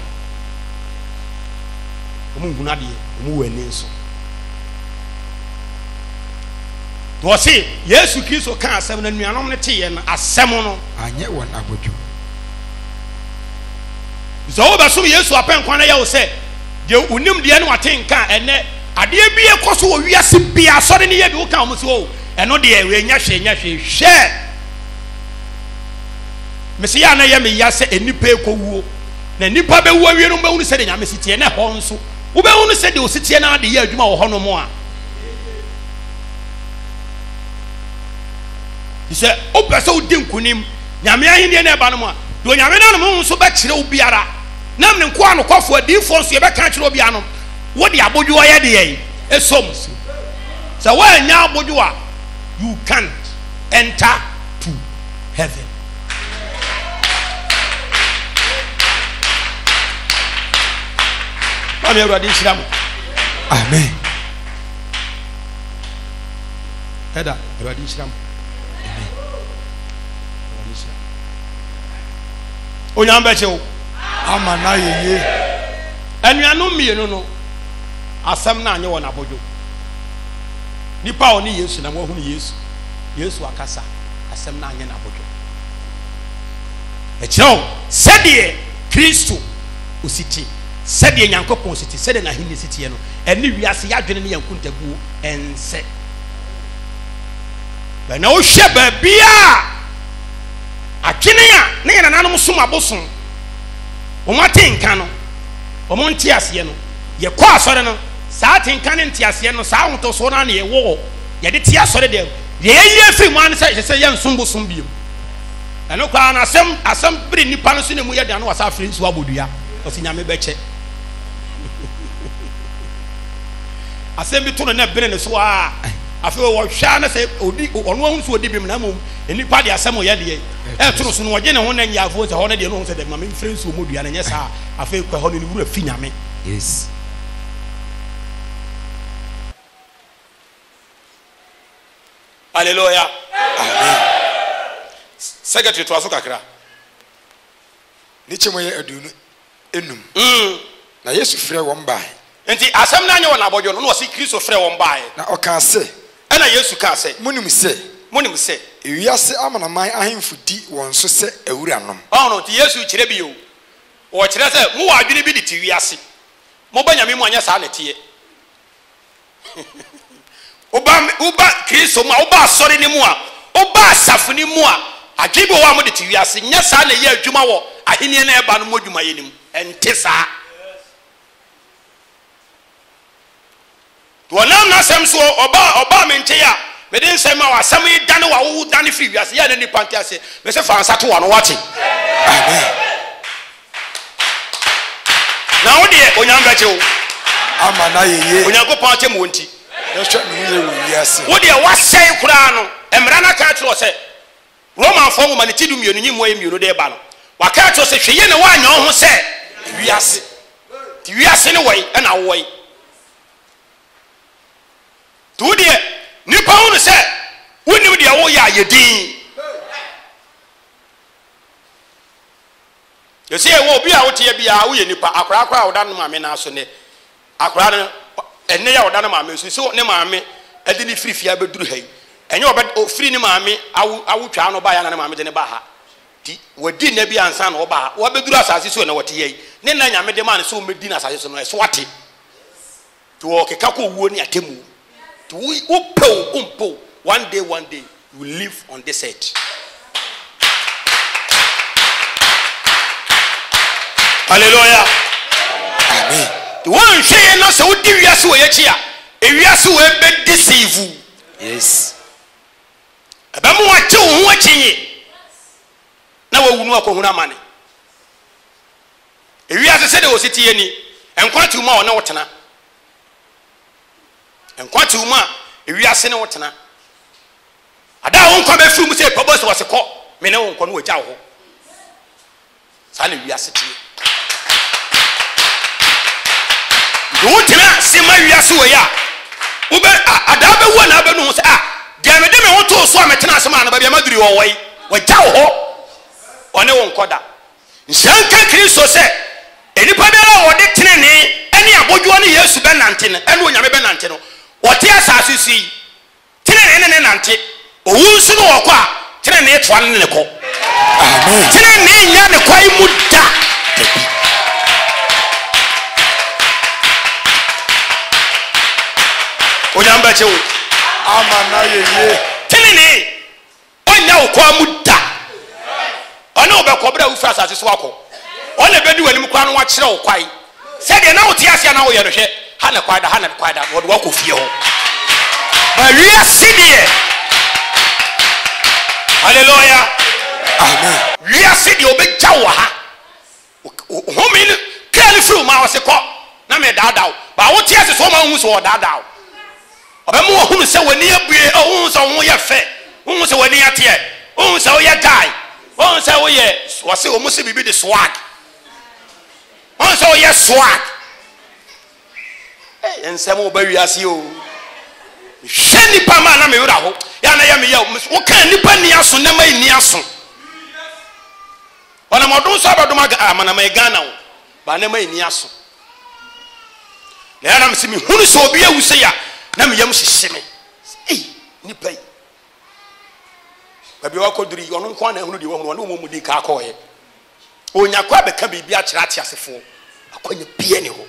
Wɔn nhunu adeɛ, wɔn wɔ ani nso. Wɔse Yesu Kristo kaa asɛm no, anuanom no teeɛ no, asɛm no. Anyɛ wɔn abodwo. Sɛ wobɛsom Yesu apɛnkwa no yɛ wo sɛ deɛ wonim deɛ ne wate nka a, ɛnɛ adeɛ bi ɛkɔ so wɔ wiase bia asɔre no yɛ bi woka wɔn sɛ o ɛno deɛ wei nyɛ hwee nyɛ hwee hwɛ mese yɛ a na ɛyɛ me ya sɛ nnipa ɛkɔwuo na nnipa bɛwu awie no wobɛhunu sɛdeɛ Nyame si teɛ na ɛhɔ nso wobɛhunu sɛdeɛ ɔsi teɛ no ade yɛ adwuma wɔ hɔnom a sɛ wopɛ sɛ wodi nkonim Nyame ahenni no ɛba no mu a, deɛ Onyame no anom nso bɛkyerɛ wo biara, nam ne nkoa anokwafoɔ adiyifoɔ nso yɛbɛka akyerɛ obiara no, wode abodwoɔ yɛ deɛn? Ɛsɔ mu. Sɛ woannya abodwo a, you can't enter to heaven. Maame Awurade nhyira mo. Amen. Ɛda Awurade nhyira mo. Amen. Awurade nhyira. Onyame bɛkyɛ wo. Ama no ayɛ yie. Anuanom mmienu no asɛm no anyɛ wɔn abodwo. Nipa a ɔne Yesu nam wahunu Yesu. Yesu akasa asɛm no anyɛ no abodwo. Ɛkyerɛ wo sɛdeɛ Kristo osi te, sɛdeɛ Nyankopɔn osi te, sɛdeɛ n'ahenni si teɛ no, ɛne wiase yɛadwene ne yɛn nkontabuo ɛnsɛ. Bɛ na wohwɛ baabi a adwene a ne yɛn nananom som abosom, wɔn atenka no, wɔn nteaseɛ no, yɛkɔ asɔre no, saa atenka ne nteaseɛ no, saa ahotɔsoɔ no ara na yɛwɔ hɔ, yɛde te asɔre dɛm. Deɛ yɛyi afiri mu ara ne sɛ ɛsɛ sɛ yɛnsom bosom bio. Ɛno koraa no asɛm asɛm bere nipa no so na emu yɛ den ano wasa afiri nsuo abɔ dua. Ɔsi Nyame bɛkyɛ. Asɛm bi to no na ɛbene ne so a afei wɔhwɛ a na sɛ odi ɔno ahu sɛ odi bem na mmom nnipa de asɛm yɛ deɛ ɛto no so no ɔgye ne ho na nyɛ afo sɛ hɔ no deɛ no ho sɛ dɛ ma memfiri nsuo mu dua no nyɛ saa afei kɔ hɔ no ne wura fi Nyame. Yes. Hallelujah. Amen. Secretary to aso kakra. Ne kyɛm yɛ 25. Na Yesu frɛɛ wɔn bae. Nti asɛm no anyɛ wɔn abɔdwo no, na ɔse Kristo frɛɛ wɔn baeɛ. Na ɔkaa se. Ɛnna Yesu kaa sɛ. Monim sɛ. Monim sɛ. Ewiase amanaman ahemfo di wɔn so sɛ awuranom. Ɔho no, nti Yesu rekyerɛ bi o. Ɔrekyerɛ sɛ, mowɔ adwene bi de te wiase. Moba Nyame mu a, nyɛ saa na ɛteɛ. Woba, woba Kristo mu a, woba asɔre no mu a, woba asafo no mu a, adwene bi wɔ hɔ a mode te wiase. Nyɛ saa na ɛyɛ adwuma wɔ Ahenni no a ɛreba no mu adwumayɛ no mu. Ɛnte saa. Wɔnam n'asɛm so, ɔbaa, ɔbaa me nkyɛn a, mede nsɛm ma wo, asɛm yi dane wo a wo dane firi wiase, yɛ a na nnipa nte aseɛ. Mese fa nsa to w'ano, woate? Amen. Na wo deɛ, Onyame bɛgye wo. Ama no ayɛ yie. Onyankopɔn atemmuo nti. Mɛhwɛ me ho yie wɔ wiase. Wo deɛ, woasɛe koraa no, mmara no aka akyerɛ wo sɛ, Romanfoɔ nwoma no ti dummienu nyi mmuaeɛ mmienu de reba no, waka akyerɛ wo sɛ, hwɛ yie na woanyɛ wo ho sɛ wiase. Nti wiase ne wɔ yi, ɛna wowɔ yi. Nti wo deɛ nnipa hunu sɛ wonnim deɛ woyɛ a, yɛ dinn. Ɛsɛ yɛ obi a woteɛ biara woyɛ nipa. Akwaraa koraa a ɔda ne maame nan so nnɛ, akwaraa no ɛnnɛ yi a ɔda ne maame so sɛ ne maame de ne firi fie abɛduru ha yi, ɛnyɛ ɔbɛ ɔfiri ne maame awo awotwaa no baeɛ na ne maame de ne baa ha. Nti wadi nna bi ansa na ɔba ha. Wabɛduru asase so na wɔte yɛ yi, ne nna Nyame de maa no sɛ ɔmmɛdi no asase so no, ɛso ate. Nti wɔkeka kɔ owuo ne atemmuo. Nti wo wopɛ o wompɛ o, one day one day you will live on this earth. Hallelujah. Amen. Nti woanhwɛ yɛ na sɛ wodi wiase wɔ yɛkyi a, ewiase wɔ bɛ deceive wo. Yes. Ɛbɛma wagye wo ho akyinnye na wawu no akɔhunu amane. Ewiase sɛdeɛ wɔsi teɛ ni, nkwa te wo mu a ɔne wo tena. Nkwa te wo mu a ewiase ne wo tena. Ada a wo nkwa bɛfiri mu sɛ pɛbɔ sɛ wɔse kɔ, me ne wo nkɔ no wɔgya wo hɔ. Saa na wiase teɛ. Nti wotena ase ma wiase wei a, wobɛ adaa bɛwu a na abɛnu ho sɛ ah, deɛ mede me ho too so a metena ase maa no baabi a maduru yi ɔwɔ yi, wɔgya wo hɔ, ɔne wo nkɔ da. Nhyira nka Kristo sɛ nnipa biara a wɔde tenenee ne abodwoɔ ne Yesu bɛnante no, ɛne Onyame bɛnante no, wɔte asase so yi, tenenee ne ne nante, owu nso no wɔkɔ a, tenenee toa no ne ne kɔ. Amen. Tenenee nnya ne kwan mu da. Dabi. Onyame bɛkye wo. Ama no ayɛ yie. Tenenee. Ɔnnya wo kwan mu da. Ɔne wo bɛkɔ berɛ a wofiri asase so akɔ. Ɔno na ɛbɛdi w'anim koraa na wakyerɛ wo kwan. Sɛdeɛ na wote aseɛ a na woyɛ no, hwɛ, ha na kwan da, ha na kwan da, na ɔde wo akɔ fie hɔ. Ba wiase deɛ, hallelujah, Amen. Wiase deɛ ɔbɛgya wo wɔ ha. Home no, kra no firi wo mu a, ɔse kɔ na medaadaa wo. Ba wote ase so ɔma wohu sɛ ɔdaadaa wo. Ɔbɛma wahunu sɛ w'ani abue, oh, wohu sɛ wo ho yɛ fɛ, wohu sɛ w'ani ateɛ, wohu sɛ woyɛ guy, wohu sɛ woyɛ, wɔse wɔn se biribi de swag, wohu sɛ woyɛ swag. Hey, nsɛm wo ba wiase o. Hwɛ nipa ma na me werɛ ho, yɛ na yɛ me yɛ, woka nipa ni aso, nneɛma yi ni aso. Ɔnam ɔdom so abɛdom amanaman Ghana o, ba nneɛma yi ni aso. Na ɛyɛ na mesɛ mehunu sɛ obi awu sei a, na me yam hyehye me. Ei, nipa yi. Baabi a wakɔduru yi, ɔno nko ara na ahunu deɛ wahunu, ɔne wɔn mu di ka akɔɔyɛ. Ɔnya kɔ abɛka biribi akyerɛ ateasefoɔ, akwanya bia ni hɔ.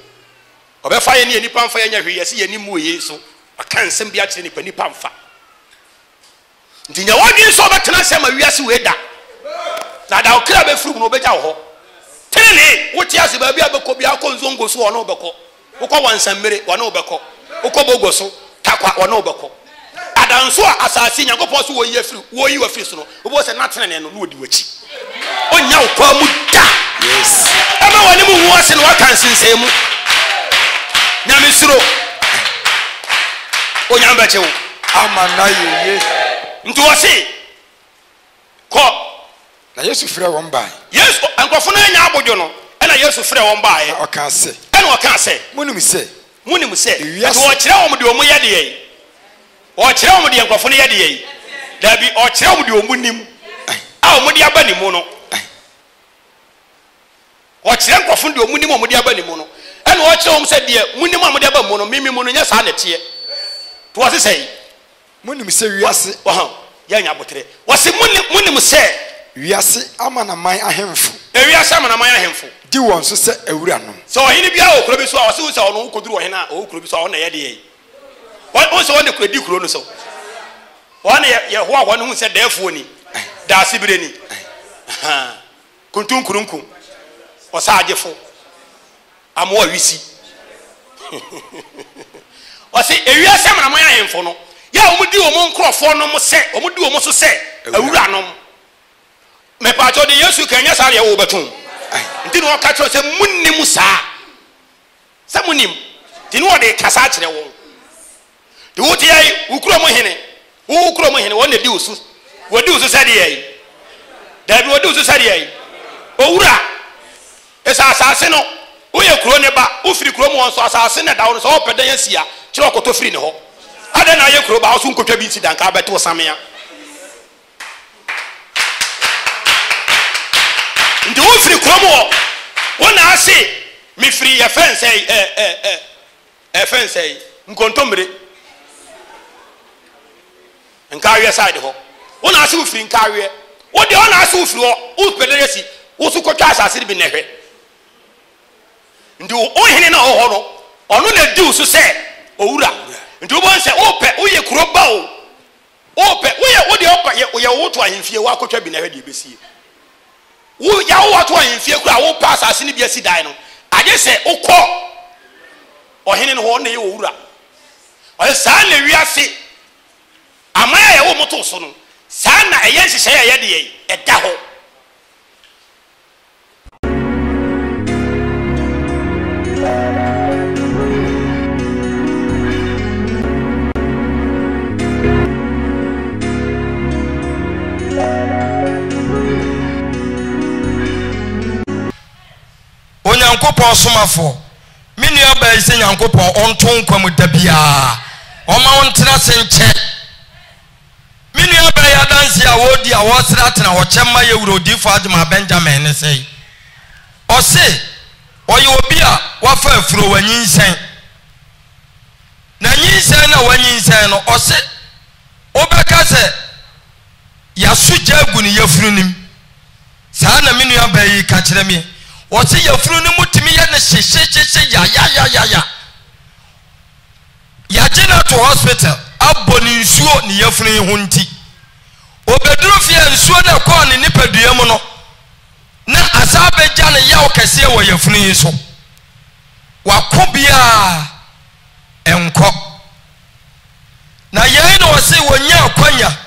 Ɔbɛfa yɛn ne nipa mfa yɛnyɛ hwee, yɛse yɛn ni mu yei so, aka nsɛm bi akyerɛ nipa, nipa mfa. Nti nyɛ w'adwene sɛ wobɛtena ase ama wiase wei da, na da wo kra bɛfiri mu no wɔbɛgya wo hɔ. Tenenee, wote ase baabi a bɛkɔ biara, wokɔ Nzongo so wɔne wo bɛkɔ, wokɔ Wansammere wɔne wo bɛkɔ, wokɔ Bogo so, Tarkwa wɔne wo bɛkɔ. Ada nso a asase Nyankopɔn so wɔyi afiri, wɔyi wo afiri so no, wobɛhu sɛ na tenenee no na wɔdi w'akyi. Ɔnnya wo kwan mu da. Yes. Ɛma w'anim ngu ase na waka nsensɛn mu. Nyame suro. Onyame bɛkye wo. Ama no ayɛ yie. Nti wɔse, Kɔ. Na Yesu frɛɛ wɔn bae. Yesu, nkurɔfo no anya abodwo no, ɛna Yesu frɛɛ wɔn baeɛ. Na ɔkaa sɛ. Ɛna ɔkaa sɛ. Monim sɛ. Monim sɛ. Ewiase. Nti ɔkyerɛ wɔn deɛ wɔyɛ deɛ yi. Ɔkyerɛ wɔn deɛ nkurɔfo no yɛ deɛ yi. Daabi, ɔkyerɛ wɔn deɛ wɔnim a wɔde aba ne mu no. Ɔkyerɛ nkurɔfo no deɛ wɔnim a wɔde aba ne mu no. Ɛna ɔkyerɛ wɔn sɛ deɛ monim a mode aba mu no, me me mu no nyɛ saa na ɛteɛ. To ɔse sɛn? Monim sɛ wiase. Wahu? Yɛanya aboterɛ. Wɔse, Monim, monim sɛ. Wiase amanaman ahemfo. Ewiase amanaman ahemfo. Di wɔn so sɛ awuranom. Sɛ ɔhene biara wɔ kuro bi so a, ɔse wohu sɛ ɔno wokɔduru ɔhene a ɔwɔ kuro bi so a, ɔno na ɛyɛ deɛ yi. Wohu sɛ ɔno na ɛdi kuro no so. Wɔn na yɛhoahoa no hu sɛ dɛɛfoɔ ni, daasebire ni, kuntunkurunku, ɔsaagyefo, amoa wisi. Ɔse ewiase amanaman ahemfo no yɛ a wɔdi wɔn nkurɔfoɔ nom sɛ, wɔdi wɔn so sɛ awuranom. Mepaakyɛw de Yesu ka ɛnyɛ saa deɛ wobɛto. Nti na ɔka kyerɛ sɛ munnim saa. Sɛ monim, nti ne ɔde rekasa akyerɛ wɔn. Nti wo teɛ yi, wo kurom hene, wo wo kurom hene, wɔn na di wo so. Wɔdi wo so sɛdeɛ yi. Daabi, wɔdi wo so sɛdeɛ yi. Owura, ɛsɛ asase no, woyɛ kuro ne ba, wofiri kurom hɔ nso, asase na ɛda hɔ no, sɛ wɔpɛ dan asi a, kyerɛ ɔkɔtɔ firi ne hɔ. Adɛn na ayɛ kuro ba, wo so nkotwa bi nsi dan, ka abɛto samea. Nti wo firi kurom hɔ wo na ase me firi yɛ fɛn sɛ ɛ ɛ ɛ ɛ fɛn sɛ nkontommire nkaaweɛ side hɔ wo na ase wo firi nkaaweɛ wo deɛ wo na ase wo firi hɔ wo pɛ dɛ yɛsi wo so kɔtwa asase no bi na ɛhwɛ nti wo hene na ɔwɔ hɔ no ɔno na di wo so sɛ owura nti wobɛn sɛ wopɛ woyɛ kuro ba o Wopɛ, woyɛ, wo deɛ wopɛ, yɛ, yɛ wo to ahemfie, woakɔtwa bi na hwɛ deɛ ɛbɛsie. Wo, yɛ wo wato ahemfie koraa, wopɛ asase no bi asi dan no, agye sɛ wokɔ ɔhene no hɔ, ɔno na ɛyɛ owura. Ɔyɛ saa na wiase aman a yɛwɔ mo to so no, saa na ɛyɛ nhyehyɛeɛ a ɛyɛ deɛ ɛda hɔ. Onyankopɔn somafoɔ, me nua baa yi sɛ Nyankopɔn ɔnto nkwa mu da biara, ɔma wo ntena ase nkyɛ. Me nuabaa yi adanseɛ a ɔredi a ɔresrɛ atena hɔ kyɛ mma yɛ wura Odiyifoɔ Agyeman Benjamin ne sɛi, Ɔse ɔyɛ obi a wafa afuro, wanyinsɛn. Na nyinsɛn no a wanyinsɛn no, ɔse wobɛka sɛ yɛaso gya agu ne yafunu no mu. Saa na me nuabaa yi ka kyerɛ me. Ɔse yafunu no mu tumi yɛ no hyehyehyehye yayayayaya. Yɛagye no ato hospital abɔ no nsuo ne yafunu yi ho nti, ɔbɛduru fie a nsuo no a ɛkɔɔ ne nipadua mu no na asan abɛgya no yaw kɛseɛ wɔ yafunu yi so. Wako biara nkɔ. Na yei na ɔse wɔnya akwanya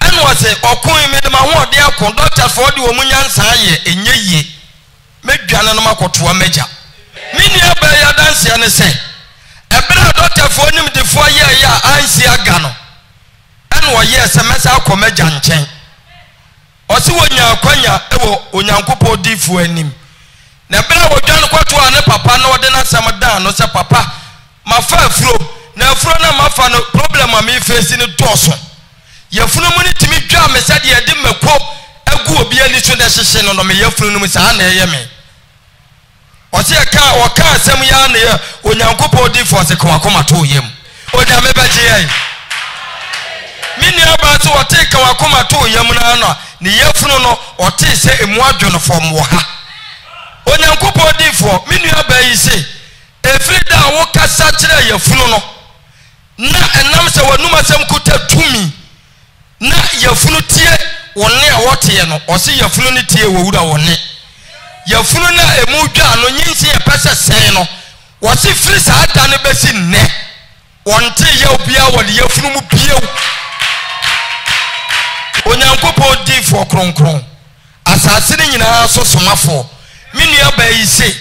ɛna ɔse ɔko yi mede m'ahoɔden ako, dɔktafoɔ de wɔn nyansa ayɛ ɛnyɛ yie. Mɛdwane no makɔtoa m'agya. Me nuabaa yi adanseɛ ne sɛ, ɛberɛ a dɔktafoɔ animdefoɔ yɛeɛ a ansi aga no, ɛna ɔyɛɛ sɛ mɛsan akɔ m'agya nkyɛn. Ɔse wɔnyaa akwanya wɔ Onyankopɔn difoɔ anim. Na ɛberɛ a ɔdwane kɔtoaa ne papa na ɔde n'asɛm daa no sɛ, Papa, mafa afuro, na afuro no a mafa no, problem a me face no dɔɔso. Yafunu mu no tumi dwa me sɛdeɛ yɛde mako agu obi ani so na ɛhyehye no no, me yafunu no mu saa na ɛyɛ me. Ɔse ɛkaa, ɔkaa asɛm yi ara na yɛ Onyankopɔn odiyifoɔ ɔse ka w'akoma to wo yam. Onyame bɛgye yɛn. Me nuabaa se ɔtee ka w'akoma to wo yam no ara na ne yafunu no ɔtee sɛ emu adwo no fɔmm wɔ ha. Onyankopɔn odiyifoɔ, me nuabaa yi se, ɛfiri da a wokasa kyerɛɛ yafunu no, Na ɛnam sɛ w'anom asɛm kuta tumi, na yafunu tie wo nne a wɔteɛ no, ɔse yafunu no tie wɔ wura wo nne. Yafunu no a emu dwa no nyinsen a ɛpɛ sɛ sɛe no, wɔse firi saa da no bɛsi nnɛ, wɔntee yaw biara wɔ ne yafunu mu bio. Onyankopɔn difoɔ kronkron. Asase no nyinaa so somafoɔ. Me nuabaa yi se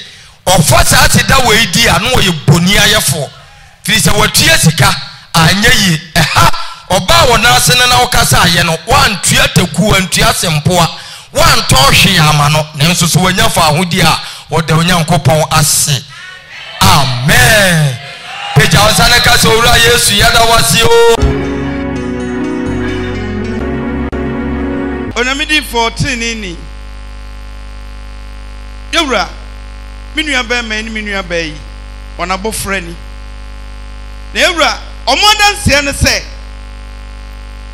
ɔfa saa aseda wei di a na ɔyɛ boniayɛfoɔ firi sɛ watua sika anyɛ yie. Ɛha ɔbaa wɔ nan ase no na wokasaeɛ no woantua takuo antua sempoa woantɔn hwee ama no nanso sɛ wanya faahodie a ɔda Onyankopɔn ase. Amen. Pagya wo nsa na ka sɛ, Owura Yesu, yɛda wo ase o. Onyame difoɔ teneneeni, yɛwura, me nua barima yi ne me nua baa yi, wɔn abɔfra ni. Na yɛwura, wɔn adanseɛ ne sɛ.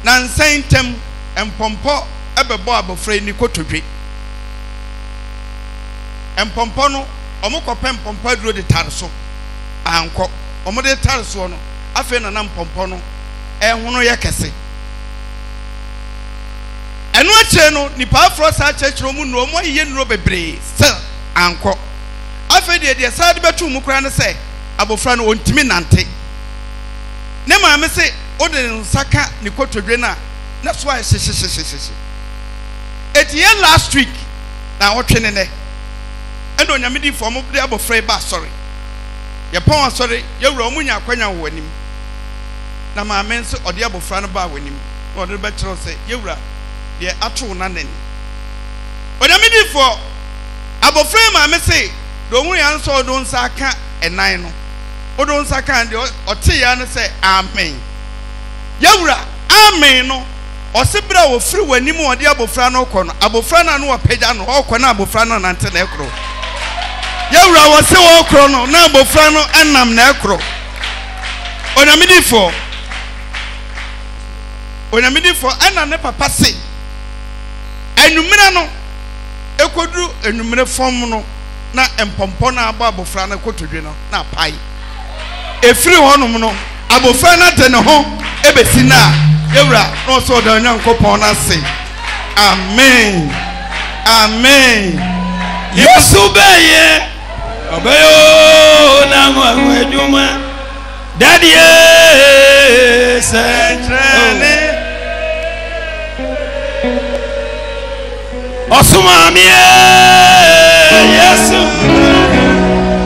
Nansa yi ntam, mpɔmpɔ bɛbɔɔ abɔfra yi ne kotodwe. Mpɔmpɔ no, wɔkɔpɛ mpɔmpɔ aduro de tare so, ankɔ. Wɔde retare soɔ no, afei na na mpɔmpɔ no rehono yɛ kɛse. Ɛno akyire no, nnipa aforɔ san kyerɛkyerɛ wɔn nnuro, wɔayeyɛ nnuro bebree, still ankɔ. Afei deɛ, deɛ ɛsan de bɛtoo mu koraa ne sɛ, abɔfra no, ɔntumi nnante. Ne maame se wode ne nsa ka ne kotodwe no a, na so ayɛ hyehyehyehye. Eti yɛ last week naawɔtwe ne nɛ, ɛna Onyame difoɔ ɔmo de abɔfra yi ba asɔre. Yɛpɔn asɔre, yɛwura ɔmo nya akwanya wɔ w'anim. Na maame nso ɔde abɔfra no baa w'anim na ɔde no bɛkyerɛ wo sɛ yɛwura deɛ ato wo nana ni. Onyame difoɔ, abɔfra yi maame se deɛ ɔhunu yɛ ara ne sɛ ɔde wo nsa aka ɛnan no. Wode wo nsa kaa no deɛ ɔteeɛ ara ne sɛ amen. Yɛwura, amen no, ɔse berɛ a ɔfiri w'anim a ɔde abɔfra no rekɔ no, abɔfra no a na wapagya no, ɔrekɔ na abɔfra no anante na ɛkorɔ. Yɛwura, ɔse ɔrekorɔ no na abɔfra no nam na ɛkorɔ. Onyamedifoɔ, Onyamedifoɔ, ɛna ne papa se, anwummerɛ no, ɛkɔduru anwummerɛ fam no, na mpɔmpɔ no abɔ abɔfra no kotodwe no na apae. Ɛfiri hɔnom no, abɔfra no ade ne ho bɛsi no a, yɛwura na ɔsɛ ɔda Onyankopɔn no ase. Amen. Amen. Yesu bɛyɛ ɔbɛyɛ oo na nwanwa adwuma dadie sɛnkyerɛnne. Ɔsomaa me Yesu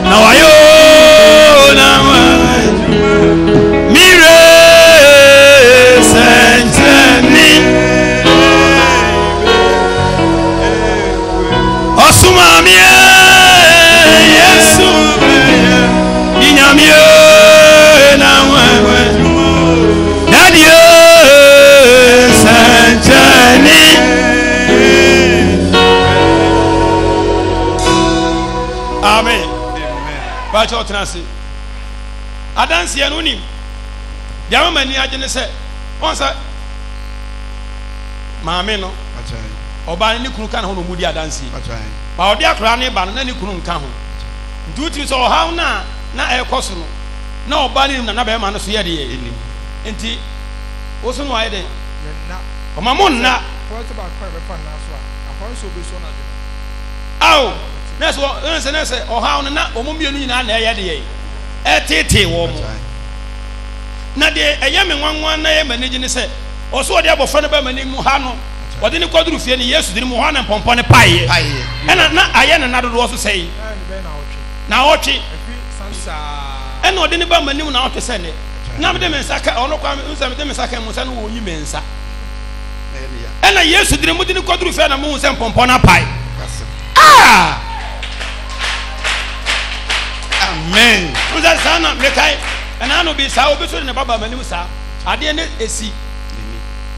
na wayɛ o na mire sɛnkyerɛnne. Ɔsomaa me Yesu ne Nyame na Daddy sɛnkyerɛnne. Amen. Baakyɛ ɔtena ase. Adanseɛ no wonim. Deɛ ama m'ani agye ne sɛ wɔn sɛ maame no ɔbaa no ne kunu ka ne ho na wɔn di adanseɛ. Ba ɔde akwadaa no ba no na ne kunu nka ho. Nti wotumi sɛ ɔhaw no a na ɛrekɔ so no na ɔbaa no nim na na bɛrima no so yɛ deɛ. Nti woso no ayɛ dɛ. Ɔma mo nna. Ao, na sɛ wɔ, sɛ na sɛ ɔhaw no na wɔn mmienu nyinaa na ɛyɛ deɛ ɛtetee wɔn. Na deɛ ɛyɛ me nwanwa na ɛyɛ m'anigye ne sɛ ɔso ɔde abɔfra no ba m'anim mu ha no, ɔde no kɔduru fie no Yesu de no mu hɔ na mpɔmpɔ no paeɛ. Ɛna na ayɛ ne nna dodoɔ so sɛe? Naawɔtwe. Ɛna ɔde no ba m'anim naawɔtwe sɛ nnɛ. Na mede me nsa ka ɔno kwa, sɛ mede me nsa ka mu sɛ no wɔyi me nsa. Ɛna Yesu de ne mu de no kɔduru fɛ na muhu sɛ mpɔmpɔ no apae. Ah! Amen. N sɛ saa na mekae ɛna ano bi saa obi so de ne ba ba m'anim saa adeɛ ne esi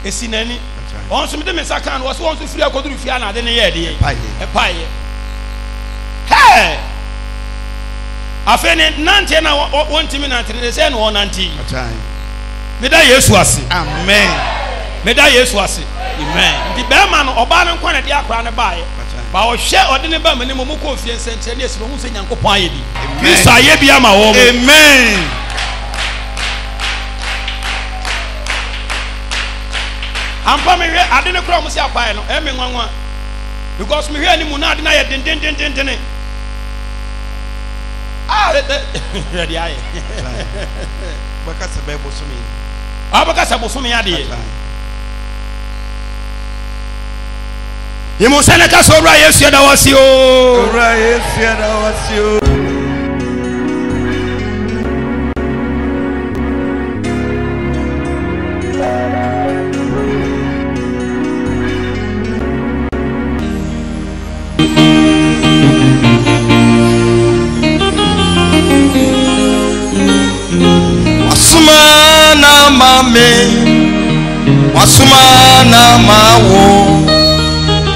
esi n'ani wɔn nso mede me nsa kan no wɔso wɔn nso firi akɔduru fie na ade ne yɛ ɛdeɛ ɛpaeɛ hɛɛ afei ne nanteɛ na wɔntumi nante ne sɛ na wɔnante yi. Meda Yesu ase. Amen. Meda Yesu ase. Amen. Nti bɛrima no, ɔbaa no nko na ɛde akwadaa no baeɛ. Ba ɔhwɛ ɔde ne ba m'anim, ɔmo kɔɔ fie nsɛnkyerɛnne asi no, ɔhu sɛ Nyankopɔn ayɛ bi. Kristo ayɛ bi ama wɔn. Amen. Ampa mehwɛ ade no koraa ɔmo sɛ apaeɛ no, ɛyɛ me nwanwa. Because mehwɛ anim na ade no ayɛ dendendendene. Ah, hwɛ deɛ ayɛ. Wobɛka sɛ bɛyɛ bosome ni. Wobɛka sɛ bosome adeɛ. Yimu sɛ ne ka sɛ Owura Yesu yɛda wo ase o. Owura Yesu yɛda wo ase o. Wasoma na ma me, wasoma na ma wo,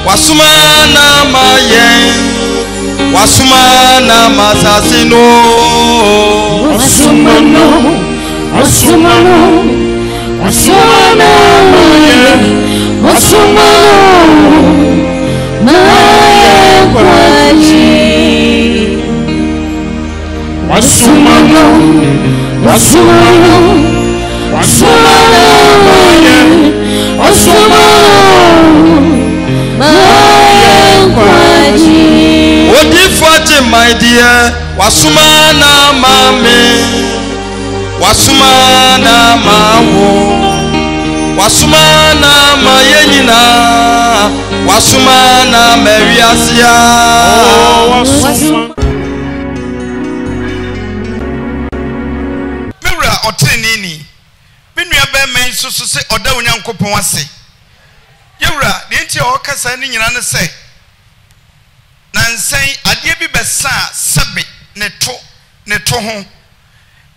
wasoma na ma yɛn, wasoma na ma asase no. Wasoma no, wasoma no. Wasoma no ama yɛn, wasoma no ma yɛn nkwagye. Wasoma no, wasoma no, wasoma no ama yɛn, wasoma no ma yɛn nkwagye. Odifo agye man deɛ wasoma na ama me. Wasoma na ama wo. Wasoma na ama yɛn nyinaa. Wasoma na ama wiase a. Wasoma. Me wura ɔteneneeni, me nuabarima yi nso so se ɔda Onyankopɔn ase. Yɛn wura, deɛ enti a ɔreka saa no nyinaa ne sɛ, nansa yi adeɛ bi bɛsaa sɛbe ne to ne to ho.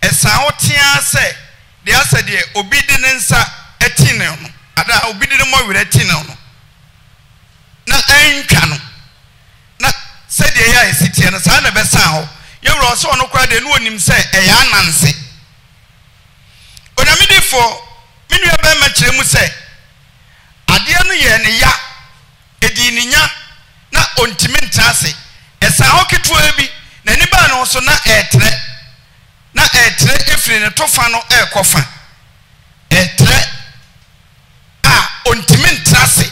Ɛsan hɔ tee ara sɛ deɛ asɛ deɛ obi de ne nsa ati ne no, anaa obi de ne mmɔwerɛ ati ne no, na antwa no, na sɛdeɛ ɛyɛ a ɛsi teɛ no, saa na ɛbɛsan hɔ. Yɛn Wura, ɔse ɔno koraa deɛ na ɔnim sɛ ɛyɛ ananse. Onyame difoɔ, me nua barima kyerɛ mu sɛ, adeɛ no yɛɛ no ya. Edii ne nya, na ontumi ntra ase. Ɛsan hɔ ketewaa bi, n'ani baa ne ho so, na ɛretrɛ. Na ɛretrɛ firi ne to fa no rekɔ fa. Ɛretrɛ a ontumi ntra ase.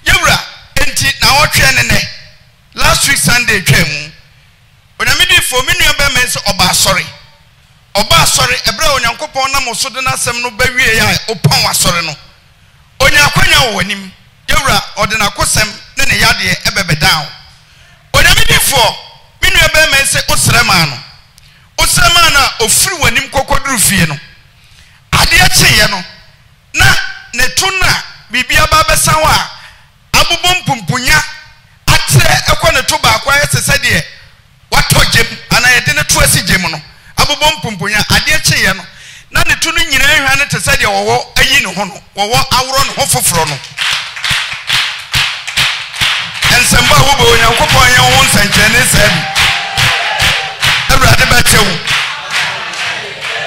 Yɛwura, enti naawɔtweɛ ne nnɛ, last week Sunday twaa mu. Onyame difoɔ, me nua barima yi sɛ ɔba asɔre. Ɔba asɔre, ɛberɛ a Onyankopɔn nam wo so de n'asɛm no ba wieɛ a wopɔn asɔre no. Onya akwanya wɔ w'anim, yɛwura, ɔde n'akosɛm ne ne yadeɛ bɛbɛdan wo. Onyame difoɔ, me nua barima yi se wosrɛ maa no. Wosrɛ maa no a ɔfiri w'anim kɔkɔduru fie no, adeɛ kyeeɛ no, na ne to no a biribi aba abɛsa hɔ a abobɔ mpumpunya atrɛ kɔ ne to baako ayɛ te sɛ deɛ watɔ gya mu anaa yɛde no to asi gya mu no abobɔ mpomponya. Adeɛ kyeeɛ no, na ne to no nyinaa hwane te sɛ deɛ wɔwɔ ayi ne ho no, wɔwɔ aworɔ ne ho foforɔ no. Nsɛmba a wobɔ Onyankopɔn yɛ wo ho nsɛnkyerɛnne saa bi. Awurade bɛkyɛ wo.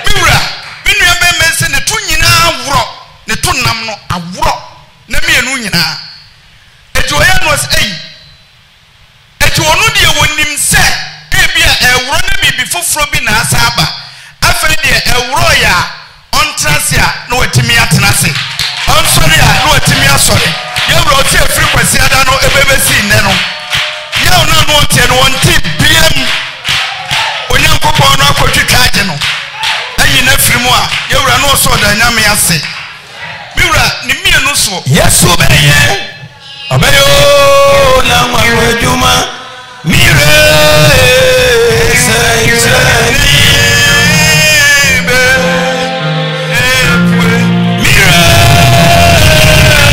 Me wura, me nua bɛrima yi sɛ ne to nyinaa aworɔ, ne to nam no aworɔ, na mmienu nyinaa. Eti ɔyɛ no ɔsɛ, ei, Enti ɔno deɛ ɔnim sɛ ebia ɛreworɔ na biribi foforɔ bi na asan aba. Afei deɛ ɛworɔeɛ a, ɔntena ase a na watumi atena ase, ɔnsɔre a na watumi asɔre. Yɛn Wura, ɔte ɛfiri Kwasiada no ɛbɛbɛsi nnɛ no, yaw no a na ɔteɛ no, ɔnte biam. Onyankopɔn no akɔtwitwa agye no, ayi no afiri mu a, yɛn Wura, na ɔsɛ ɔda Nyame ase. Me Wura, ne mmienu soɔ. Yesu bɛyɛ. Ɔbɛyɛ oo na nwanwa adwuma mire sɛnkyerɛnne bɛ epue mire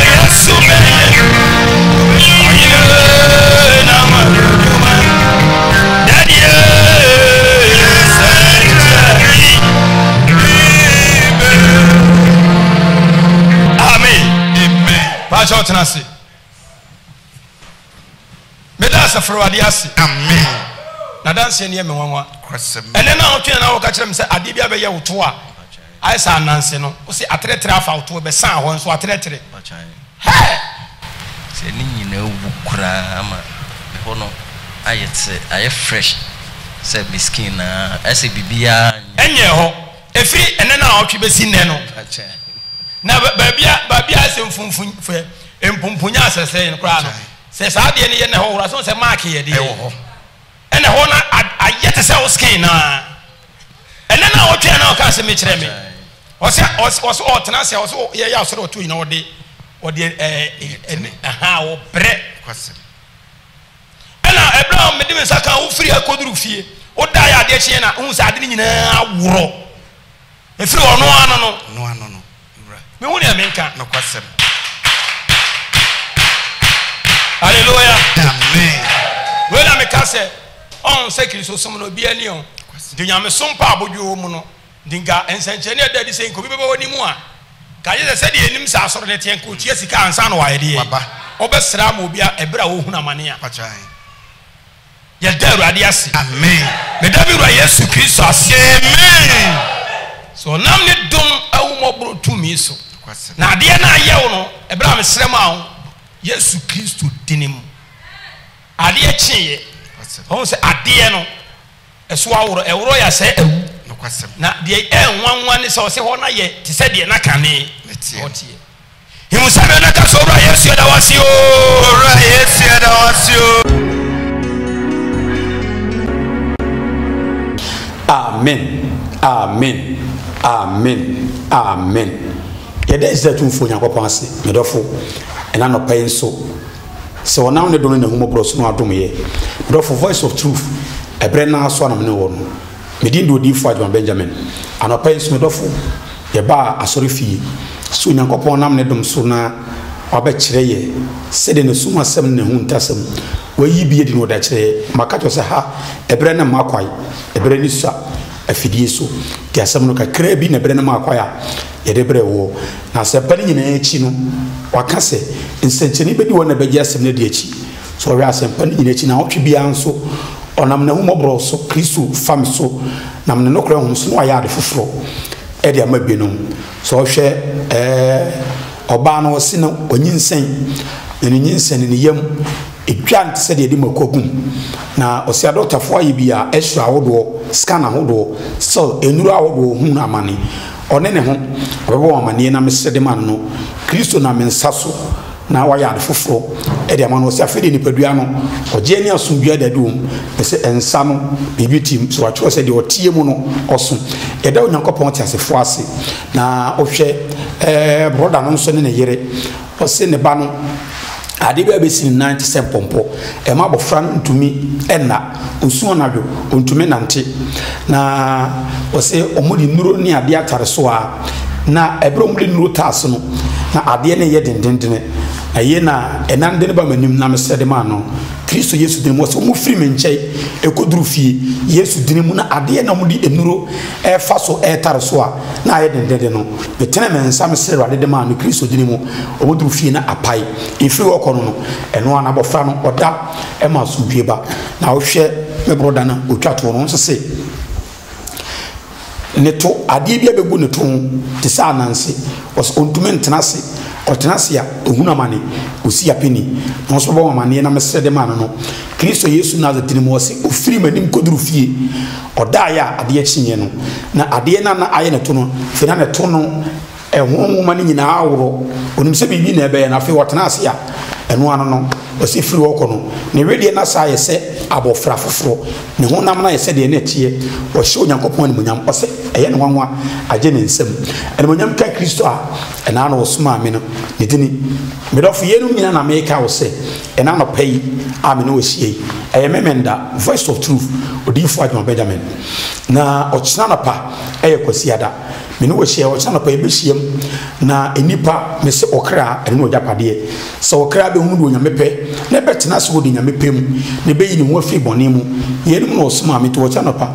Yesu bɛyɛ ɔyɛ na nwanwa adwuma dadie sɛnkyerɛnne bɛ. Amen. Amen. Paakyɛw tena ase. Meda asafo Awurade ase. Amen. N'adanseɛ no yɛ me nwanwa. Kwasɛm. Ɛnɛ na awɔtwe na wɔka kyerɛ me sɛ adeɛ bi abɛyɛ wo to a ayɛ sɛ ananse no wo se atrɛtrɛ afa wo to ɛbɛsan hɔ nso atrɛtrɛ. Hɛɛ! Sɛ ne nyinaa wu koraa ama ɛhɔ no ayɛ te ayɛ fresh sɛ me skin no ara ayɛ sɛ biribiara nyɛ. Ɛnyɛɛ hɔ. Ɛfiri ɛnɛ na awɔtwe bɛsi nnɛ no. Na baabi a baabi a ayɛ sɛ mfumfun fɛ mpumpunya asɛsɛe no koraa no, sɛ saa adeɛ no yɛ na ɛhɔ horo asɛ sɛ mark yɛ deɛ Ɛwɔ hɔ. Ɛna ɛhɔ no ayɛ te sɛ wo skin naa. Ɛnɛ na ɔtwɛn na ɔka asɛm yi kyerɛ me. Ɔsɛ ɔsɛ ɔsɛ ɔtena ase ɔsɛ yɛyɛ asɔre ɔto nyina ɔde ɔde ɛɛ ɛne ɛha ɔbrɛ. Ɛna ɛbrɛ a mede me nsa kan wofiri akɔduru fie woda yɛ adeɛ kyeɛ na wohu sɛ ade no nyinaa aworɔ. Ɛfiri ɔno ano no. Ɔno ano no, Wura. Mehu nea menka. Nokwasɛm. Hallelujah. Amen. Wei na meka sɛ, ɔn sɛ Kristosom no obi ani ɔn. Nti nyamesom pa abodwo wɔ mu no, nti nka nsɛnkyerɛnne a ɛda adi sɛ nka obi bɛba w'anim a, ka gye sɛ sɛdeɛ yɛnim sɛ asɔre no teɛ, nka ɔtua sika ansa na wayɛ deɛ. Waba. Ɔbɛsrɛ ama obi a ɛberɛ a ɔrehunu amane a. Pakyan. Yɛda Awurade ase. Amen. Meda me Wura Yesu Kristo ase. Amen. Sɛ ɔnam ne dom ahummɔborɔ. N'ahummɔborɔ tumi so. Na adeɛ no a ayɛ wo no, ɛberɛ a mesrɛ maa wo, Yesu Kristo dini mu, adeɛ kyeeɛ. Ɔhu sɛ adeɛ no, ɛso aworɔ, ɛworɔ yɛ asɛ awu. Na deɛ ɛnwanwa ne sɛ ɔsɛ hɔ no ayɛ te sɛ deɛ na kane hɔ teɛ. Hu sɛ me na ka sɛ Owura Yesu yɛda wo ase oo. Owura Yesu yɛda wo ase oo. Amen amen amen amen yɛda Israel tumfoɔ Onyankopɔn ase me dɔfo ɛna anɔpa yi nso sɛ ɔnam ne dɔ ne n'ahummɔborɔ so no adom yɛ me dɔfo voice of truth ɛberɛ naa so anam ne wɔ no Me din de Odiyifoɔ Agyemang Benjamin. Anɔpa yi nso, me dɔfo, yɛbaa asɔrefie sɛ Onyankopɔn nam ne dom so na wabɛkyerɛ yɛ sɛdeɛ n'asumasɛm ne n'ahuntasɛm wayi bi adi na ɔde akyerɛ yɛ. Maka kyerɛ wo sɛ ha, ɛberɛ no mma kwae, ɛberɛ no sua afidie so. Nti asɛm no kakraa bi na ɛberɛ no maa kwae a yɛde brɛɛ woɔ. Na asɛmpa no nyinaa akyi no, waka sɛ nsɛnkyerɛnne bɛdi wɔn a ɛbɛgye asɛm no adi akyi. Sɛ ɔhwɛ asɛmpa no nyinaa akyi naawɔtwe biara nso, ɔnam n'ahummɔborɔ so, Kristo fa me so, nam ne nokorɛ honhom so na wayɛ ade foforɔ de ama binom. Sɛ ɔhwɛ ɛɛ ɔbaa no ɔse no ɔnyinsɛn, na ne nyinsɛn no ne yam ɛtwa no te sɛ deɛ yɛde mako agu mu. Na ɔse adɔktafoɔ ayɛ bi a, x-ray ahodoɔ, scan ahodoɔ, still nnuro ahodoɔ ɔhunu amane. Ɔne ne ho, ɔbɛbɔ wɔn amaneɛ na mesrɛ de ma no no, Kristo nam me nsa so na wayɛ ade foforɔ de ama no. Ɔsɛ afei deɛ nipadua no, ɔgyeɛ ne asomdwoeɛ da adi wɔ mu. Ɛsɛ nsa no, biribi te mu. So watwerɛ sɛ deɛ ɔteɛ mu no, ɔso. Yɛda Onyankopɔn teasefoɔ ase. Na wohwɛ ɛɛ brɔda no nso ne ne yere, ɔse ne ba no, adeɛ bi a bɛsi ne nan te sɛ mpɔmpɔ. Ɛma abɔfra no ntumi nna. Ɔsu anadwo, ɔntumi nante. Na ɔse wɔde nnuro ne adeɛ atare so a, na ɛberɛ a wɔde nnuro taa so no, na adeɛ no yɛ dendendene. Na yei na ɛnan de no ba m'anim na mesrɛ de maa no. Kristo Yesu dini mu, ɔse wɔfiri me nkyɛn ɛkɔduru fie, Yesu dini mu, na adeɛ na wɔde nnuro ɛrefa so ɛretare so a, na ayɛ dendenden no, metene me nsa mesrɛ Awurade de maa no, Kristo dini mu, wɔduru fie na apae. Ɛfiri hɔ kɔ no no, ɛno ara na abɔfra no ɔda ma asomdwoeɛ ba. Na wohwɛ me brɔda no a ɔtwa toɔ no, ɔno nso se, Ne to, adeɛ bi abɛgu ne to ho te sɛ ananse. Ɔse ɔntumi ntena ase. Ɔtena ase a, ɔhunu amane. Ɔsi apini. Na ɔnso bɛbɔ me amaneɛ na mesrɛ de maa no no. Kristo Yesu Nasaret no mu, ɔse ɔfirii m'anim kɔduru fie. Ɔdaeɛ a adeɛ kyeeɛ no, na adeɛ no a na ayɛ ne to no, afei na ne to no Ɛho nwoma no nyinaa aworɔ. Ɔnim sɛ biribi na ɛbɛyɛ no. Afei ɔtena ase a, ɛno ano no, ɔsi firi hɔ kɔ no, ne wedeɛ no asa ayɛ sɛ abɔfra foforɔ. Ne honam no ayɛ sɛ deɛ na ɛteɛ. Ɔhyɛ Onyankopɔn animuonyam. Ɔsɛ ɛyɛ no nwanwa agye ne nsam. Animuonyam nka Kristo a ɛna ano ɔsomaa me no, ne dini. Me dɔfo, yeinom nyinaa na mereka wo sɛ, ɛna anɔpa yi a me ne wo ahyia yi, ɛyɛ Memenda, Voice of Truth, Odiyifoɔ Agyemang Benjamin. Na ɔkyena anɔpa ɛyɛ Kwasiada. Me ne wo ahyia, ɔkyena anɔpa yɛbɛhyiam, na nnipa, mese ɔkra, ɛno ne w'agyapadeɛ. Sɛ ɔkra bɛhunu deɛ Onyame pɛ, na ɛbɛtena ase wɔ deɛ Nyame pɛ mu, na ɛbɛyi ne ho afiri bɔne mu. Yeinom na ɔsomaa me, nti ɔkyena anɔpa,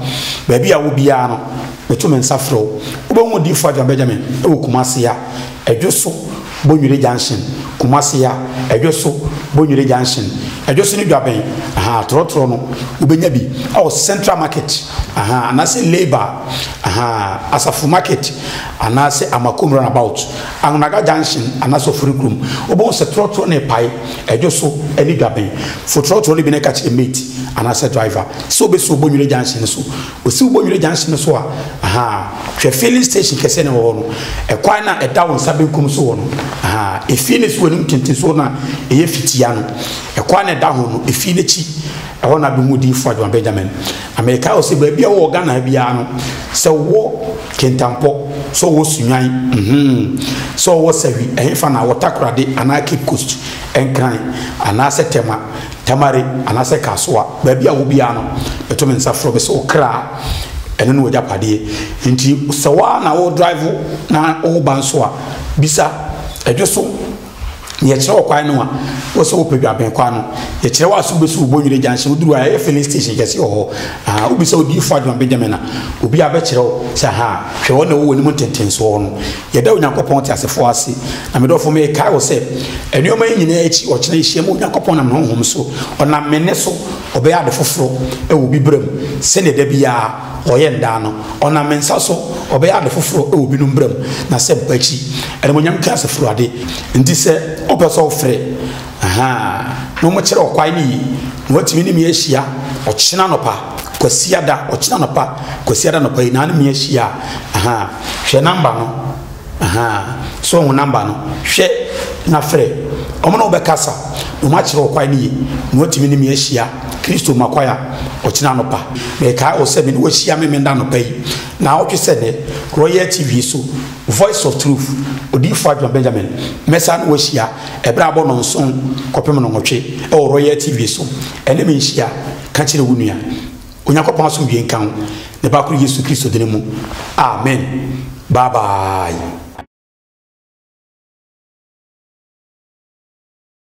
baabi a wɔ biara no, meto me nsa frɛ wo. Wobɛhu Odiyifoɔ Adjuma Benjamin wɔ Kumasi ha, Ɛdwo so. Bonwire junction, Kumasi ha, Ɛdwo so, Bonwire junction, Ɛdwo so ne Dwabɛn, ahaa, trɔtrɔ no, wobɛnya bi ɛwɔ Central market, ahaa, anaasɛ Labour, ahaa, Asafo market, anaasɛ Amakom roundabout, Angonaga junction, anaasɛ Ofori kurom. Wobɛhu sɛ trɔtrɔ no repae Ɛdwo so ne Dwabɛn. Fo trɔtrɔ no bi na ka kyerɛ mate anaasɛ driver sɛ wobɛsi wɔ Bonwire junction no so. Osi wo Bonwire junction no so a, ahaa, hwɛ filling station kɛseɛ no ɛwɔ hɔ no, ɛkwan no a ɛda wo nsa benkum so hɔ no, ahaa, efie no esi w'anim tentensoɔ no a ɛyɛ fitia no, ɛkwan no a ɛda ho no, efie no akyi, ɛhɔ na abɛhu Odiyifoɔ Adwuma Benjamin. Na mekae wo sɛ baabi a wowɔ Ghana ha biara no, sɛ wowɔ Kintampo, sɛ wowɔ Sunyani, mm-hmm, sɛ wowɔ Sahwi, ɛhefa na wɔ Takoradi anaa Cape Coast, Nkran, anaasɛ Tema, Tamale anaasɛ Kasoa, baabi a wɔ biara no, meto me nsa frɛ wo sɛ wo kra, ɛno ne w'agyapadeɛ. Nti sɛ wo ara na wo drive na woba nso a, bisa Ɛdwo so. Na yɛkyerɛ wo kwan no a, wo sɛ wopɛ Dwaben kwan no, yɛkyerɛ wo a so wobɛsi wo Bonwire junction, woduru hɔ a yɛyɛ filling station kɛse wɔ hɔ. Ahaa, wobisa Odiyifoɔ Adwuma Benjamin a, obiara bɛkyerɛ wo sɛ ahaa, hwɛ hɔ na ɛwɔ w'anim ntentensoɔ hɔ no. Yɛda Onyankopɔn teasefoɔ ase. Na me dɔfo, merekae wo sɛ, nneɛma yi nyinaa akyi, ɔkyena yɛhyia mu Onyankopɔn nam ne Honhom so, ɔnam me nne so, ɔbɛyɛ ade foforɔ wɔ obi berɛ mu, sɛdeɛ da biara ɔyɛ no daa no. Ɔnam me nsa so, ɔbɛyɛ ade foforɔ wɔ binom berɛ mu, na sɛ mpa akyi, animuonyam nka Asafo Awurade. Nti sɛ wopɛ sɛ wofrɛ, ahaa, na wɔkyerɛ wo kwan no yie, na woatumi ne me ahyia ɔkyena anɔpa, Kwasiada, ɔkyena anɔpa, Kwasiada anɔpa yi, na ne me ahyia a, ahaa, hwɛ namba no, ahaa, so woahu namba no, hwɛ na frɛ, wɔn ne wo bɛkasa, na wɔakyerɛ wo kwan no yie, na woatumi ne me ahyia Kristo Makwaya ɔkyena anɔpa. Mekae wo sɛ me ne wo ahyia Memenda anɔpa yi, naawɔtwe sɛ nnɛ, Royal TV so, Voice of Truth, Odiyifo Adwuma Benjamin, mɛsan ne wo ahyia ɛberɛ a abɔ nnɔnson kɔpem nnɔnwɔtwe wɔ Royal TV so. Ɛne me nhyia, ka kyerɛ wo nua. Onyankopɔn asomdwie nka wo, Ne Ba koro Yesu Kristo dini mu, amen. Bye bye.